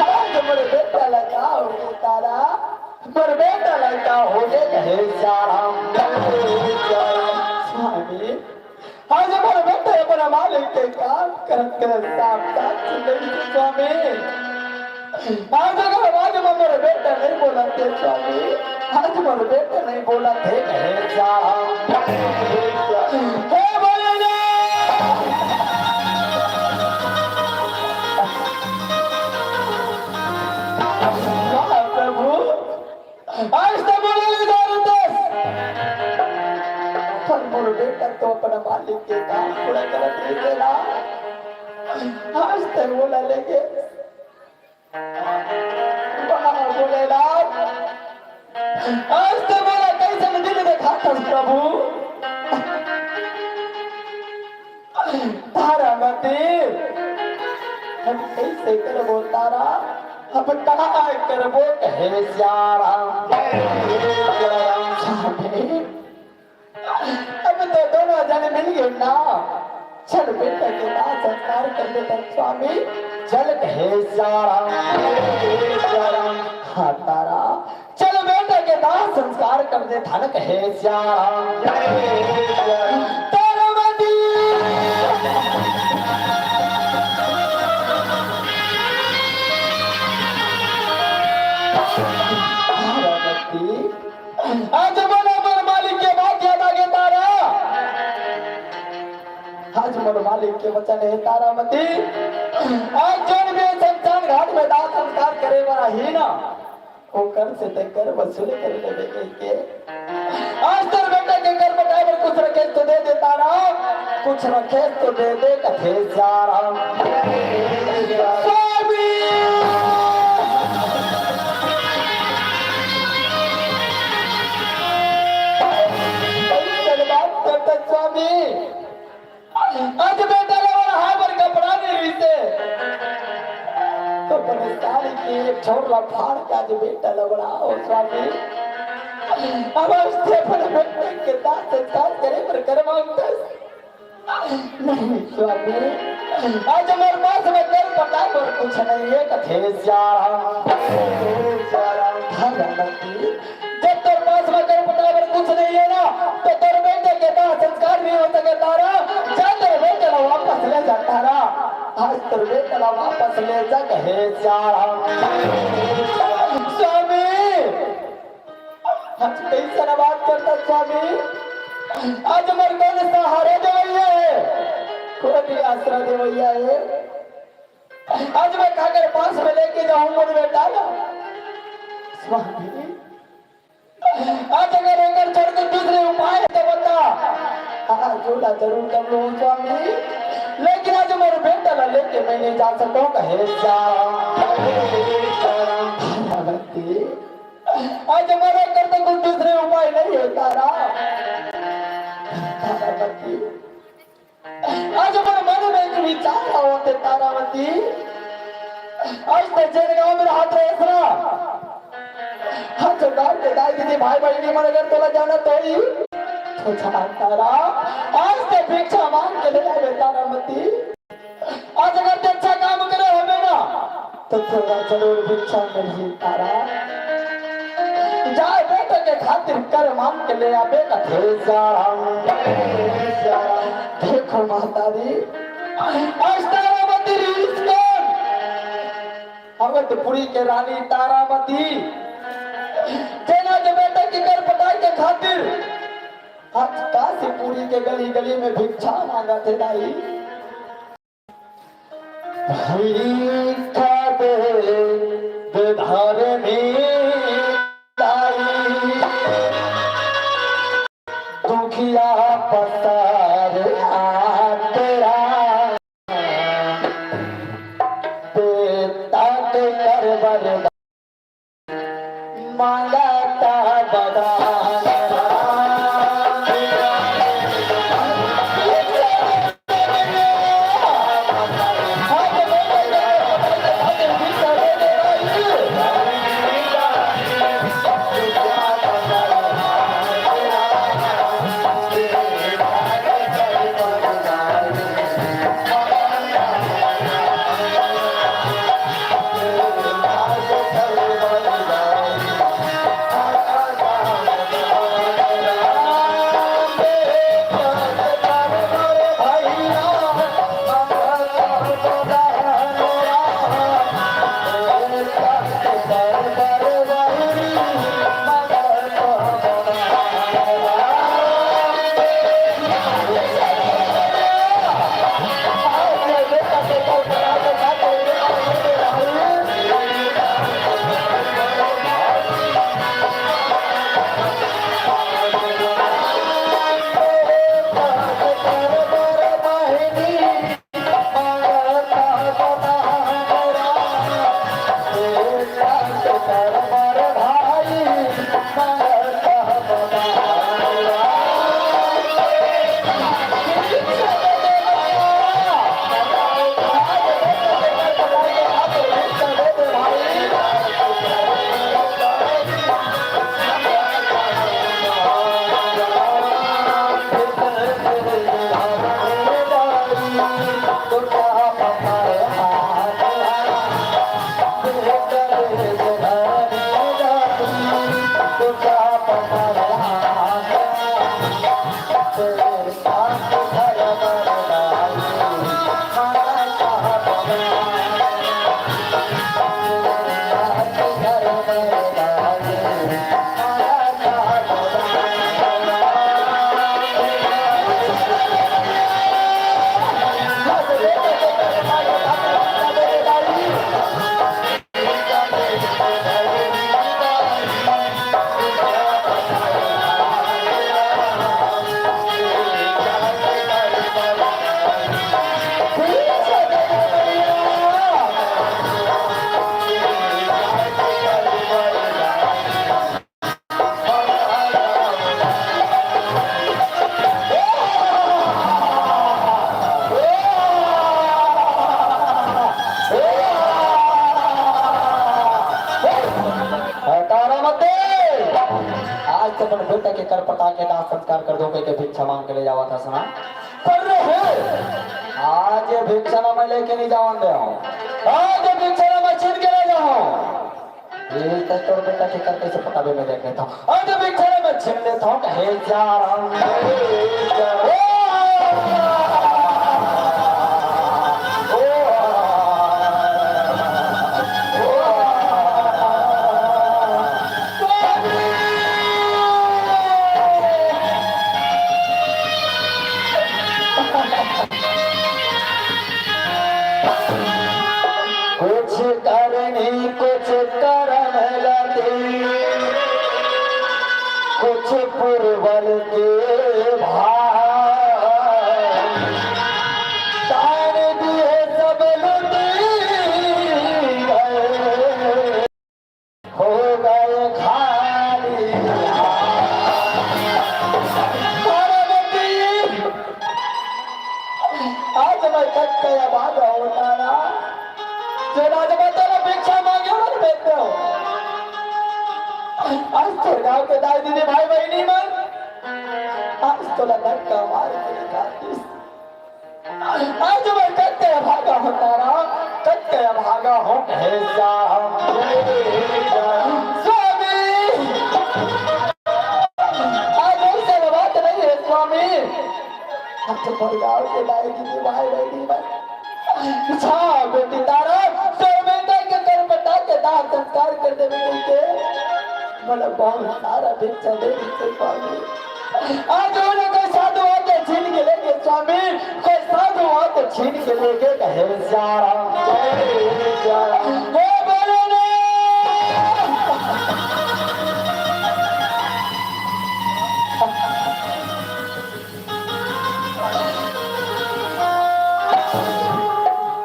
आज मोर बेटा ला का होगे तारा, मोर बेटा ला का होगे कहे श्याम। स्वामी, आज मोर बेटा अपना मालिक के काम करत करत साफ साफ सुन रही थी स्वामी। आज अगर आज मोर बेटा नहीं बोलत हे स्वामी, आज मोर बेटा नहीं बोलत हे कहे श्याम। हे भोलेनाथ। वाह प्रभु, आज तो बोला ले जा रहे थे। पर मोर बेटा तो अपना मालिक के काम पूरा करत नहीं देला। आज तो बोला लेके। वाह भोलेनाथ, आज तो बोला कैसन दिन देखा था प्रभु। तारामती, हम कैसे करबो तारा, हम का करबो कहे श्याम। स्वामी, अब तो दोनों जन मिल गए ना, चल बेटा के दाह संस्कार कर देथन स्वामी, चल कहे श्याम। हाँ तारा, चल बेटा के दाह संस्कार कर देथन कहे श्याम। तारामती। तारामती। आज मोला मोर मालिक के बात याद आ गे तारा। आज मोर मालिक के वचन हे तारामती। आज जोन भी शमशान घाट में दाह संस्कार करे वाला ही ना, ओकर से ते कर वसूल कर लेबे कहिके। आज तोर बेटा के कर पटाए बर कुछ रखे तो दे दे तारा, कुछ रखे तो दे दे कथे श्याम। स्वामी। चल बात करता स्वामी। आज बेटा ला ओढ़ाए बर कपड़ा नहीं रहिसे, तो अपन साड़ी के एक ठौर ला फाड़ के आज बेटा ला ओढ़ाओ स्वामी। अब आज ते अपन बेटा के दाह संस्कार करे बर करवाऊंगा। नहीं स्वामी, आज मोर पास में तेल पटा और कुछ नहीं है, कथे श्याम। धन रत्न की जब तोर पास में कर पटाए बर कुछ नहीं है ना, तो तोर बेटे के दाह संस्कार नहीं हो सके तारा। जा तोर बेटे ला वापस ले जा तारा। आज तोर बेटे ला वापस ले जा कहे श्याम। स्वामी, आज कैसन बात करता स्वामी? आज मोर कोन सहारा देवैया है, कोन आसरा देवैया है? आज मैं काकर पास में लेके जाऊं मोर बेटा ला? स्वामी, आज अगर एकर छोड़ के दूसरे उपाय हे त बता। आज ओला जरूर कर लूं स्वामी, लेकिन आज मोर बेटा ला लेके मैं नहीं जा सकूं। कहे जा, तारावती, आज मरे कर तो कुछ दूसरे उपाय नहीं हे तारा। तारावती, आज मोर मन में एक विचार आवत हे तारावती। आज ते जेन गांव में रहत रहे असरा, आज गांव के दाई दीदी भाई बहिनी मन अगर तोला जानत होही तो जा तारा, आज ते भिक्षा मांग के ले आबे तारावती। आज अगर ते अच्छा काम करे होबे ना तो तोला जरूर भिक्षा मिलही तारा। जा बेटा के खातिर कर मांग के ले आबे कथे जाम। देखो महतारी, आज तारावती रहिस कोन? अवधपुरी के रानी तारावती, जेन आज बेटा के कर पटाए के खातिर आज काशीपुरी के गली गली में भिक्षा मांगत हे दाई। भिक्षा दे, दे धारे में दाई, दुखिया पसार आ तेरा, बेटा के कर वरदान मांगता बरदान। तारा मत दे। आज तो अपन बेटा के कर पटा के दाह संस्कार कर दो, कह के भिक्षा मांग के ले जावा था सुना। पर रे हे, आज ये भिक्षा ना मैं लेके नहीं जावन दे हूँ। आज ये भिक्षा ना मैं छीन के ले जाऊँ। ये तो तोर बेटा के कर कैसे पटाबे मैं देख लेता हूँ। आज ये भिक्षा ना मैं छीन लेता हूँ। कहे जा रहा हूँ। कुछ करनी कुछ करम गति। पुरवल के भार, तान दिए सब लुटी गए, हो गए खाली हाथ। पार्वती, आज मैं कट के अभागा हों तारा, जो राजमाता ला भिक्षा मांगे और देते हो। आज तो गांव के दाई दीदी भाई बहनी मन, आज तो ला धक्का मार के निकाल दिस। आज मैं कट के अभागा हों तारा, कट के अभागा हों हे श्याम। स्वामी, आज ऐसे बात नहीं है स्वामी। आज तो गांव के दाई दीदी भाई बहनी मन, अच्छा बेटी तारा, तो बेटा के कर बता के दाह संस्कार कर देवे के, मतलब बहुत सारा भिक्षा दे दीस स्वामी। आज उन्हें कोई साधु आके छीन के लेगे स्वामी, कोई साधु आके छीन के लेगे, कहे श्याम। हे भोलेनाथ।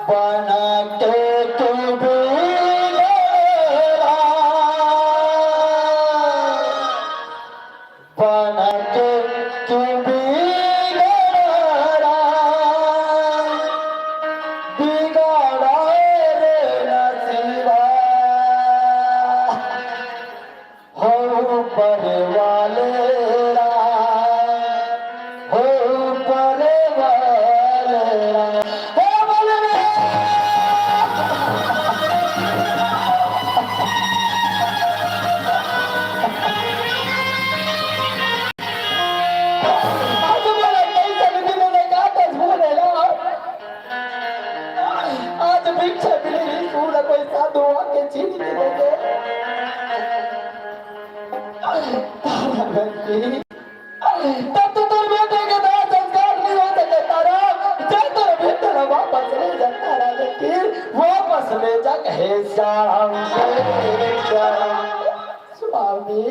बन के तू बिगड़ा, बन के तू बिगड़ा, बिगड़ा रे नसीबा। हो ऊपर वाले राम, हो ऊपर वाले राम, हो बोले रे। आज बोले कैसे भी बोले, गाते बोले ना। आज भिक्षा मिली, सूर कोई साधु आके छीन के लेगे। तब तो तोर बेटे के दाह संस्कार नहीं हो सके तारा, जा तोर बेटे ला वापस ले जा तारा, लेकिन वापस ले जा, हे श्याम, हे श्याम। स्वामी,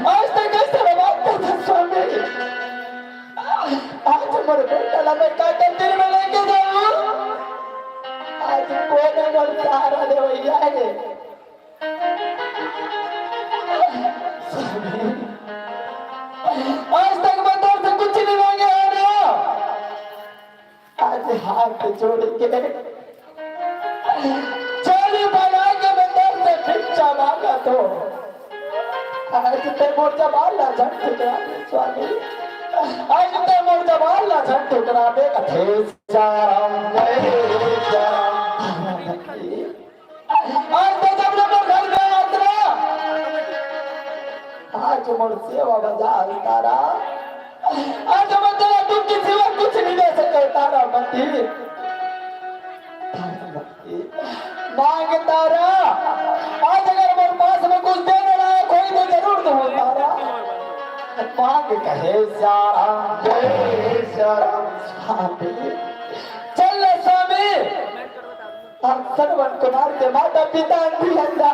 आज तक कैसे बात करता स्वामी? आज मोर बेटा ला मैं का मंदिर में लेके जाऊं? आज कोई मोर सहारा देवैया है। स्वामी, आज तक मैं तोर से कुछ नहीं मांगे हो ना। आज हाथ जोड़ के चोली बना के मैं तोर से भिक्षा मांगत हों। आज ते मोर जबान ला झन ठुकरा दे स्वामी, आज ते मोर जबान ला झन ठुकरा दे। हे श्याम, हे श्याम। आज तो जब ले मोर घर में आतरा, आज मोर सेवा बजा तारा, आज मैं तेरा दुख के सिवा कुछ नहीं दे सके तारा मती। मांग तारा, आज अगर मोर पास में कुछ देने लायक होई तो जरूर दूं तारा। मांग कहे श्याम, हे श्याम। स्वामी, चल ले स्वामी। आज श्रवण कुमार के माता पिता भी अंधा,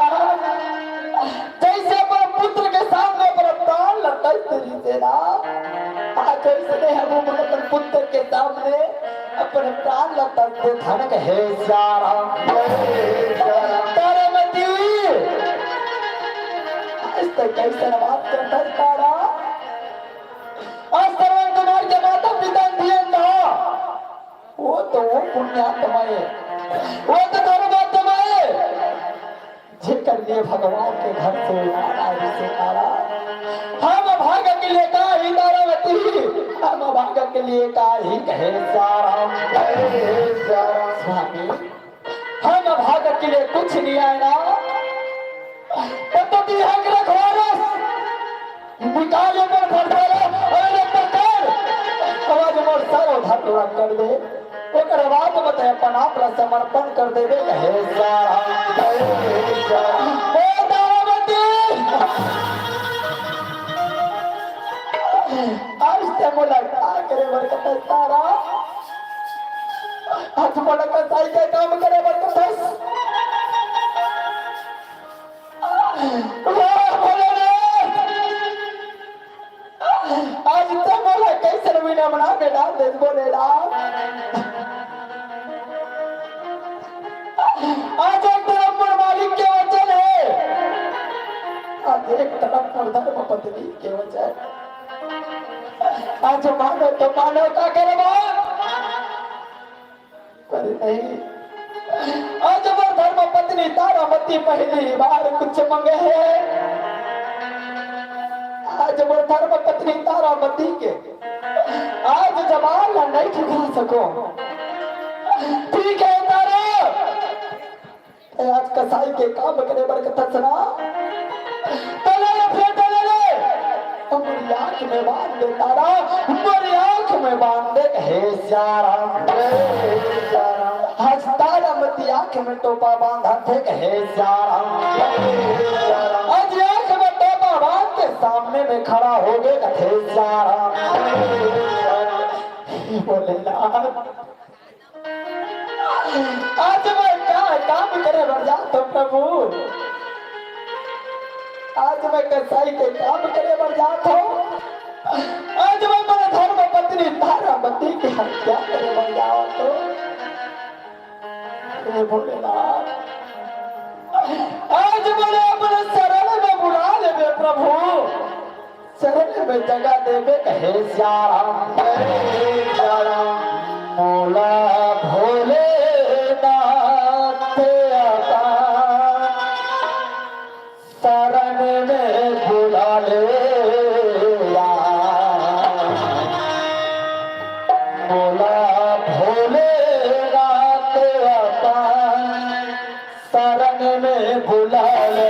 जैसे अपने पुत्र के सामने अपने प्राण लटक तेरी तेरा, आज जैसे हम अपन पुत्र के सामने अपन प्राण लटक दे धनक हे श्याम, हे श्याम। तारा मती, आज तक कैसे बात करता तारा, आज श्रवण कुमार के माता पिता भी अंधा, वो तो वो पुण्यात्मा है, वो तो धर्मात्मा है, जेकर लिए भगवान के घर से उतारा रिसे तारा। हम भाग के लिए का ही तारावती, हम भाग के लिए का ही कहे सारा, कहे सारा। स्वामी, हम भाग के लिए कुछ नहीं आए ना, तो, तो बिहार के रखवारस निकाले पर फरफरे, अरे प्रकार, आवाज मोर सारो धातु रंग कर दे। ओकर बाद में ते अपन आप ला समर्पण कर देबे, कहे सारा, कहे सारा। ओ दारावती, आज ते मोला का करे बर कथस तारा, आज मोला कसाई के काम करे बर कथस। वाह भोलेनाथ! बना के डाल दे, बोले राम। आज एक तरफ मोर मालिक के वचन हे, आज एक तरफ मोर धर्म पत्नी के वचन। आज मानो तो मानो, का करबो? पर नहीं, आज मोर धर्म पत्नी तारामती पहली बार कुछ मंगे हे। आज मोर धर्म पत्नी तारामती के आज जबान ला नहीं ठिका सको। ठीक हे तारा, ते आज कसाई के काम करे बर कथस ना, तले ले फेर तले ले। मोरी आँख में बांध दे तारा, मोरी आँख में बांध दे, हे सियाराम, हे सियाराम। आज तारामती आँख में टोपा बांधा थे, हे सियाराम, हे सियाराम। आज आँख में टोपा बांध के सामने में खड़ा हो गए, हे सियाराम, हे सियाराम। हे भोलेनाथ, आज मैं का काम करे बर जात हूँ प्रभु, आज मैं कसाई के काम करे बर जात हूँ, आज मैं मोर धर्म पत्नी तारामती के हत्या करे बर जात हूँ। हे भोलेनाथ, आज मोला अपन शरण में बुला लेबे प्रभु। शरण में जगह देबे, हे सियाराम, हे सियाराम। मोला भोलेनाथ अपन शरण में बुला ले। मोला भोलेनाथ अपन शरण में बुला ले।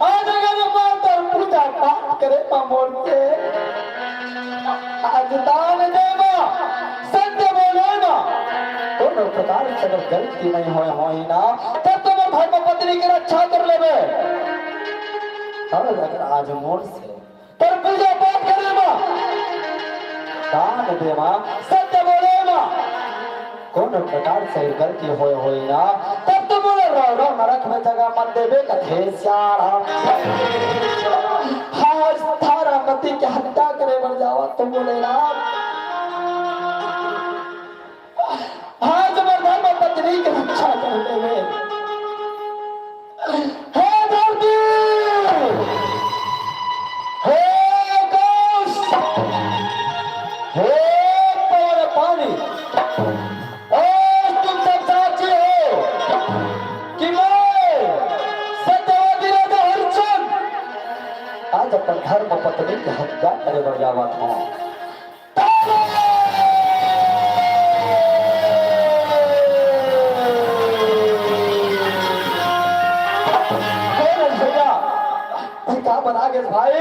आज अगर मैं तो पूजा पाठ करे मा मोर के, आज दान दे मा, सत्य बोले मा, कोनो प्रकार से अगर गलती नहीं होय होही ना, तब तो मोर धर्म पत्नी के रक्षा कर लेबे। और अगर आज मोर से तोर पूजा पाठ करे मा, दान दे मा, सत्य बोले मा, कोनो प्रकार से गलती होय होही ना, तब तो मोला रौ रौ नरक में जगह मत देबे कथे सियाराम। आज तारामती के हत्या करे बर जावत तो बोले राम, आज मोर धर्म पत्नी के रक्षा कर देबे। हे धरती, हे आकाश, हे पवन पानी, आज तुम सब साक्षी हो कि मैं सत्यवादी राजा हरिश्चंद्र आज अपन धर्म पत्नी के हत्या करे बर जावत हूँ। भैया, तैं का बना गेस भाई?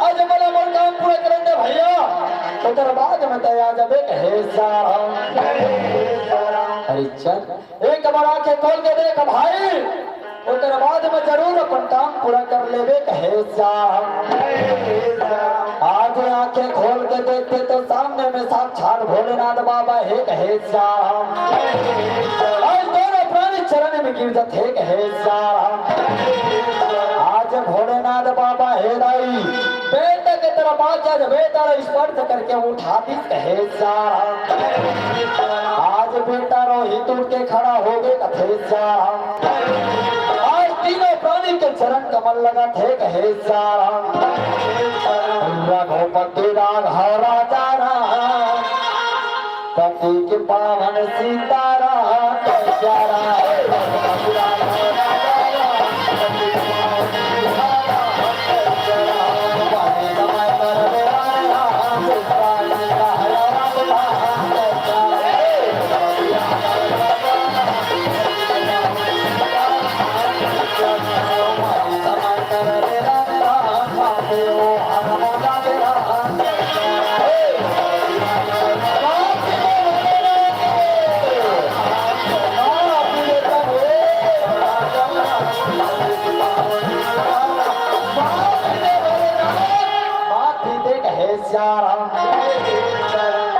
आज मोला मोर काम पूरा करन दे भैया, ओकर बाद में तैं आ जाबे कहे सियाराम। हरिश्चंद्र, एक बार आंखें खोल के देख भाई, ओकर बाद में जरूर अपन काम पूरा कर लेबे कहे सियाराम। आज आंखें खोल सामने में साक्षात भोलेनाथ बाबा हे कहे सियाराम। आज दोनों प्राणी चरण में गिर जात हे कहे सियाराम। आज भोलेनाथ बाबा हे दाई, बेटा के तरफ आके आज बेटा ला स्पर्श करके उठा दिस कहे सियाराम। आज बेटा रोहित उठ के खड़ा होगे कथे सियाराम। आज तीनों प्राणी के चरण कमल लगत हे कहे सियाराम। रघुपति राघव राजा राम, पति के पावन सीताराम, प्यारा।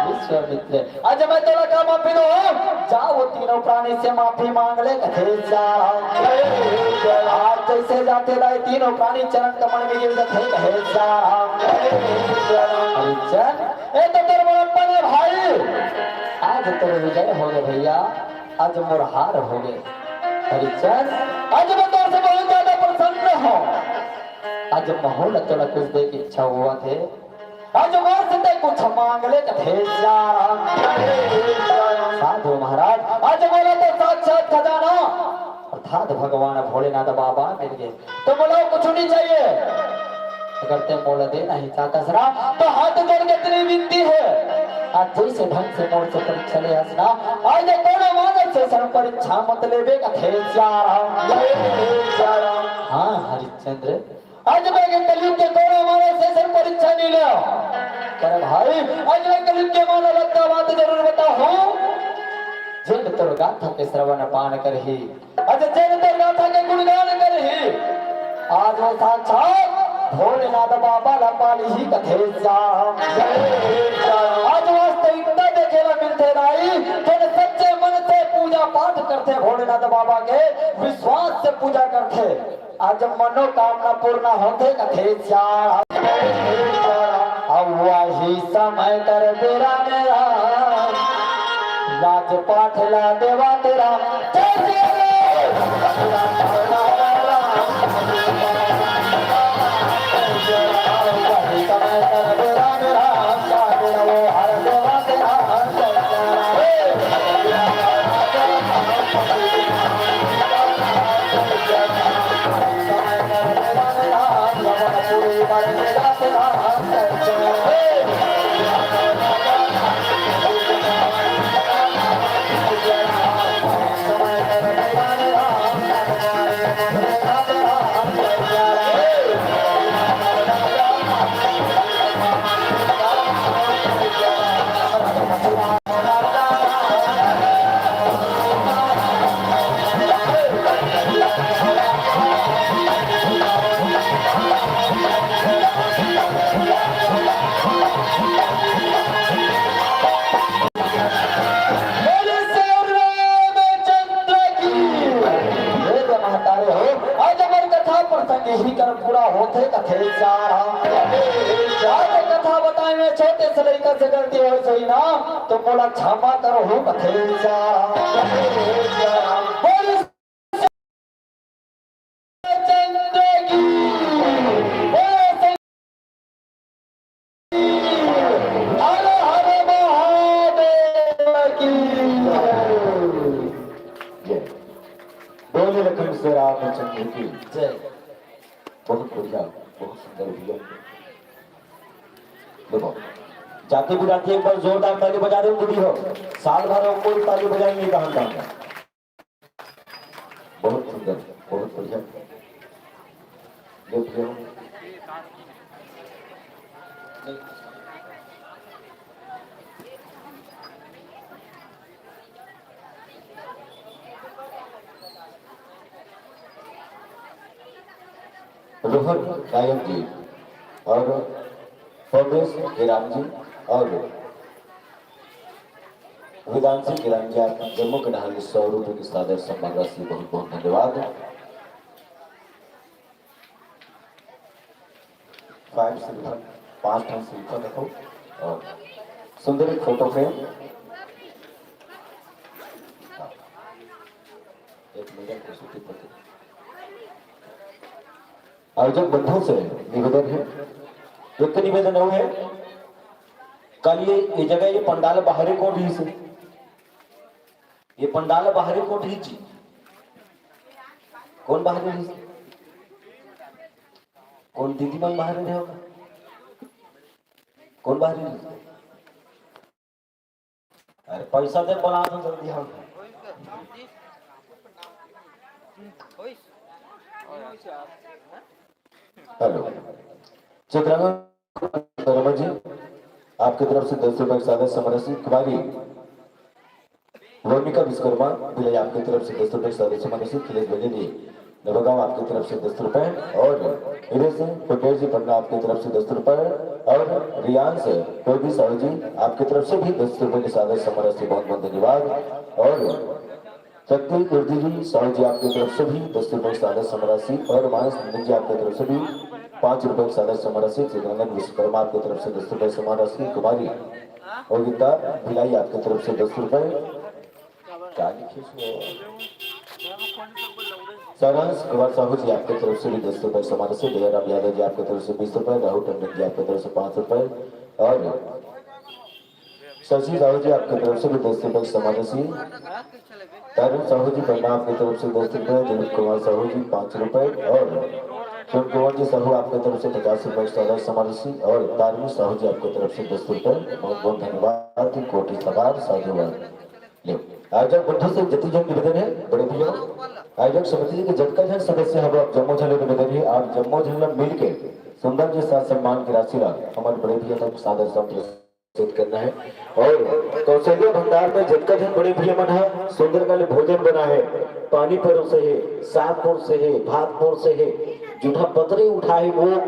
विश्वामित्र, आज मैं तोला का माफी दूं? जा वो तीनों प्राणी से माफी मांग ले, कथे सियाराम। आज जैसे जाते दाई तीनों प्राणी चरण कमल में गिर जाते, कहे सियाराम। हरिचंद, ए तो तोर बड़प्पन हे भाई, आज तोर विजय होगे भैया, आज मोर हार होगे। हरिचंद, आज मैं तोर से बहुत ज्यादा प्रसन्न हूँ। आज महूँ ला तोला कुछ दे के इच्छा होवत हे। आज मोर से तैं कुछ मांग ले कथे सियाराम। साधु महाराज, आज मोला तो साक्षात खजाना अर्थात भगवान भोलेनाथ बाबा मिल गे, तो मोला कुछ नहीं चाहिए। अगर तैं मोला देना ही चाहत हस ना, तो हाथ जोड़ के इतनी विनती हे, आज जैसे ढंग से मोर से परीक्षा ले हस ना, आज कोनो मानस से सर परीक्षा मत लेबे कथे सियाराम। हाँ हरिश्चंद्र, आज मैं के कलयुग के कोनो मानस से सर परीक्षा नहीं ले। पर भाई, आज मैं कलयुग के मानव ला का बात जरूर बताहूँ। जेन तोर गाथा के श्रवण पान करही, आज जेन तोर गाथा के गुणगान करही, आज वो साक्षात भोलेनाथ बाबा ला पालही कथे सियाराम। आज वास्तविकता देखे ला मिलथे दाई, जेन सच्चे मन से पूजा पाठ करथे भोलेनाथ बाबा के, विश्वास से पूजा करथे। आज मनोकामना पूर्ण होथे कथे सियाराम। अब वही समय कर बेरा मेरा, राजपाट ला देवा तेरा। जय श्री राम। वही समय कर बेरा मेरा, वो हर देवा तेरा। आज हमर कथा प्रसंग यही कर पूरा होथे कथे सियाराम। आज कथा बताए में छोटे से लइका से गलती होइस होही ना, तो मोला क्षमा करहू कथे सियाराम। बोल चंद्र की, बोल हर हर महादेव की जय। बोले लखन से रामचंद्र की जय। बहुत बढ़िया, बहुत सुंदर भैया। देखो, जाते बिराते एक बार जोरदार ताली बजा दो दीदी हो। साल भर हो कोई ताली बजाई नहीं कहा था। बहुत सुंदर, बहुत बढ़िया। देख लो। रोहन गायक जी और परमेश हेराम जी और विधान सिंह किरण जी, आप जम्मो के डहार ले सौ रुपए के सादर सम्मान राशि, बहुत बहुत धन्यवाद। फाइव सिल्वर, पांच ठन सिल्वर रखो और सुंदर एक फोटो फ्रेम। एक मिनट, एक सूती पत्ती। आयोजक बंधु से निवेदन है, एक निवेदन अउ है, कल ये, ये जगह, ये पंडाल बाहरी कोन रहिस हे? ये पंडाल बाहरी कोन रहिस जी? कोन बाहरी रहिस? कोन दीदी मन बाहरी रहे होगा? कोन बाहरी रहिस? अरे पैसा दे, बना दो जल्दी हम। हेलो, चित्रांगन वर्मा जी, आपके तरफ से दस रुपए की सादर सम्मान राशि। कुमारी रोमिका विश्वकर्मा भिलाई, आपकी तरफ से दस रुपए की सादर सम्मान राशि। खिलेश भैया जी, नवगांव, आपकी तरफ से दस रुपए। और हीरे सिंह पटेल जी पटना, आपकी तरफ से दस रुपए। और रियांश बेबी साहू जी, आपकी तरफ से भी दस रुपए की सादर सम्मान राशि, बहुत बहुत धन्यवाद। और शक्ति कुर्दी जी साहू जी, आपकी तरफ से भी दस रुपए की सादर सम्मान राशि। और मानस नंदन जी, आपकी तरफ से भी पांच रुपए की सादर सम्मान राशि। चित्रंगन विश्वकर्मा, आपकी तरफ से दस रुपए सम्मान राशि। कुमारी और गीता भिलाई, आपकी तरफ से दस रुपए। क्या लिखे इसमें? सारांश कुमार साहू जी, आपकी तरफ से भी दस रुपए सम्मान राशि। दयाराम यादव जी, आपकी तरफ से बीस रुपए। राहुल टंडन जी, आपकी तरफ से पांच रुपए। और शशि साहू जी, आपकी तरफ से भी दस रुपए सम्मान राशि। तारुण साहू जी पटना, आपकी तरफ से दस रुपए। दिलीप कुमार साहू जी, पांच रुपए। और शिव कुमार जी साहू, आपकी तरफ से पचास रुपए सादर सम्मान राशि। और तारुण साहू जी, आपकी तरफ से दस रुपए। बहुत बहुत धन्यवाद, कोटि सवार साधुवाद। ले, आयोजक बंधु से जति झन निवेदन है, बड़े भैया, आयोजक समिति के जतका झन सदस्य हवे, आप जम्मो झन ले निवेदन है, आप जम्मो झन ला मिल के सुंदर जी साथ सम्मान की राशि ला हमर बड़े भैया तक सादर सम्मान प्रेषित करना है। और कौशल्या भंडार में जतका झन बड़े भैया मन ह सुंदर का ले भोजन बना है, पानी परोसे है, साग परोसे है, भात परोसे है, जूठा पतरी उठा है, वो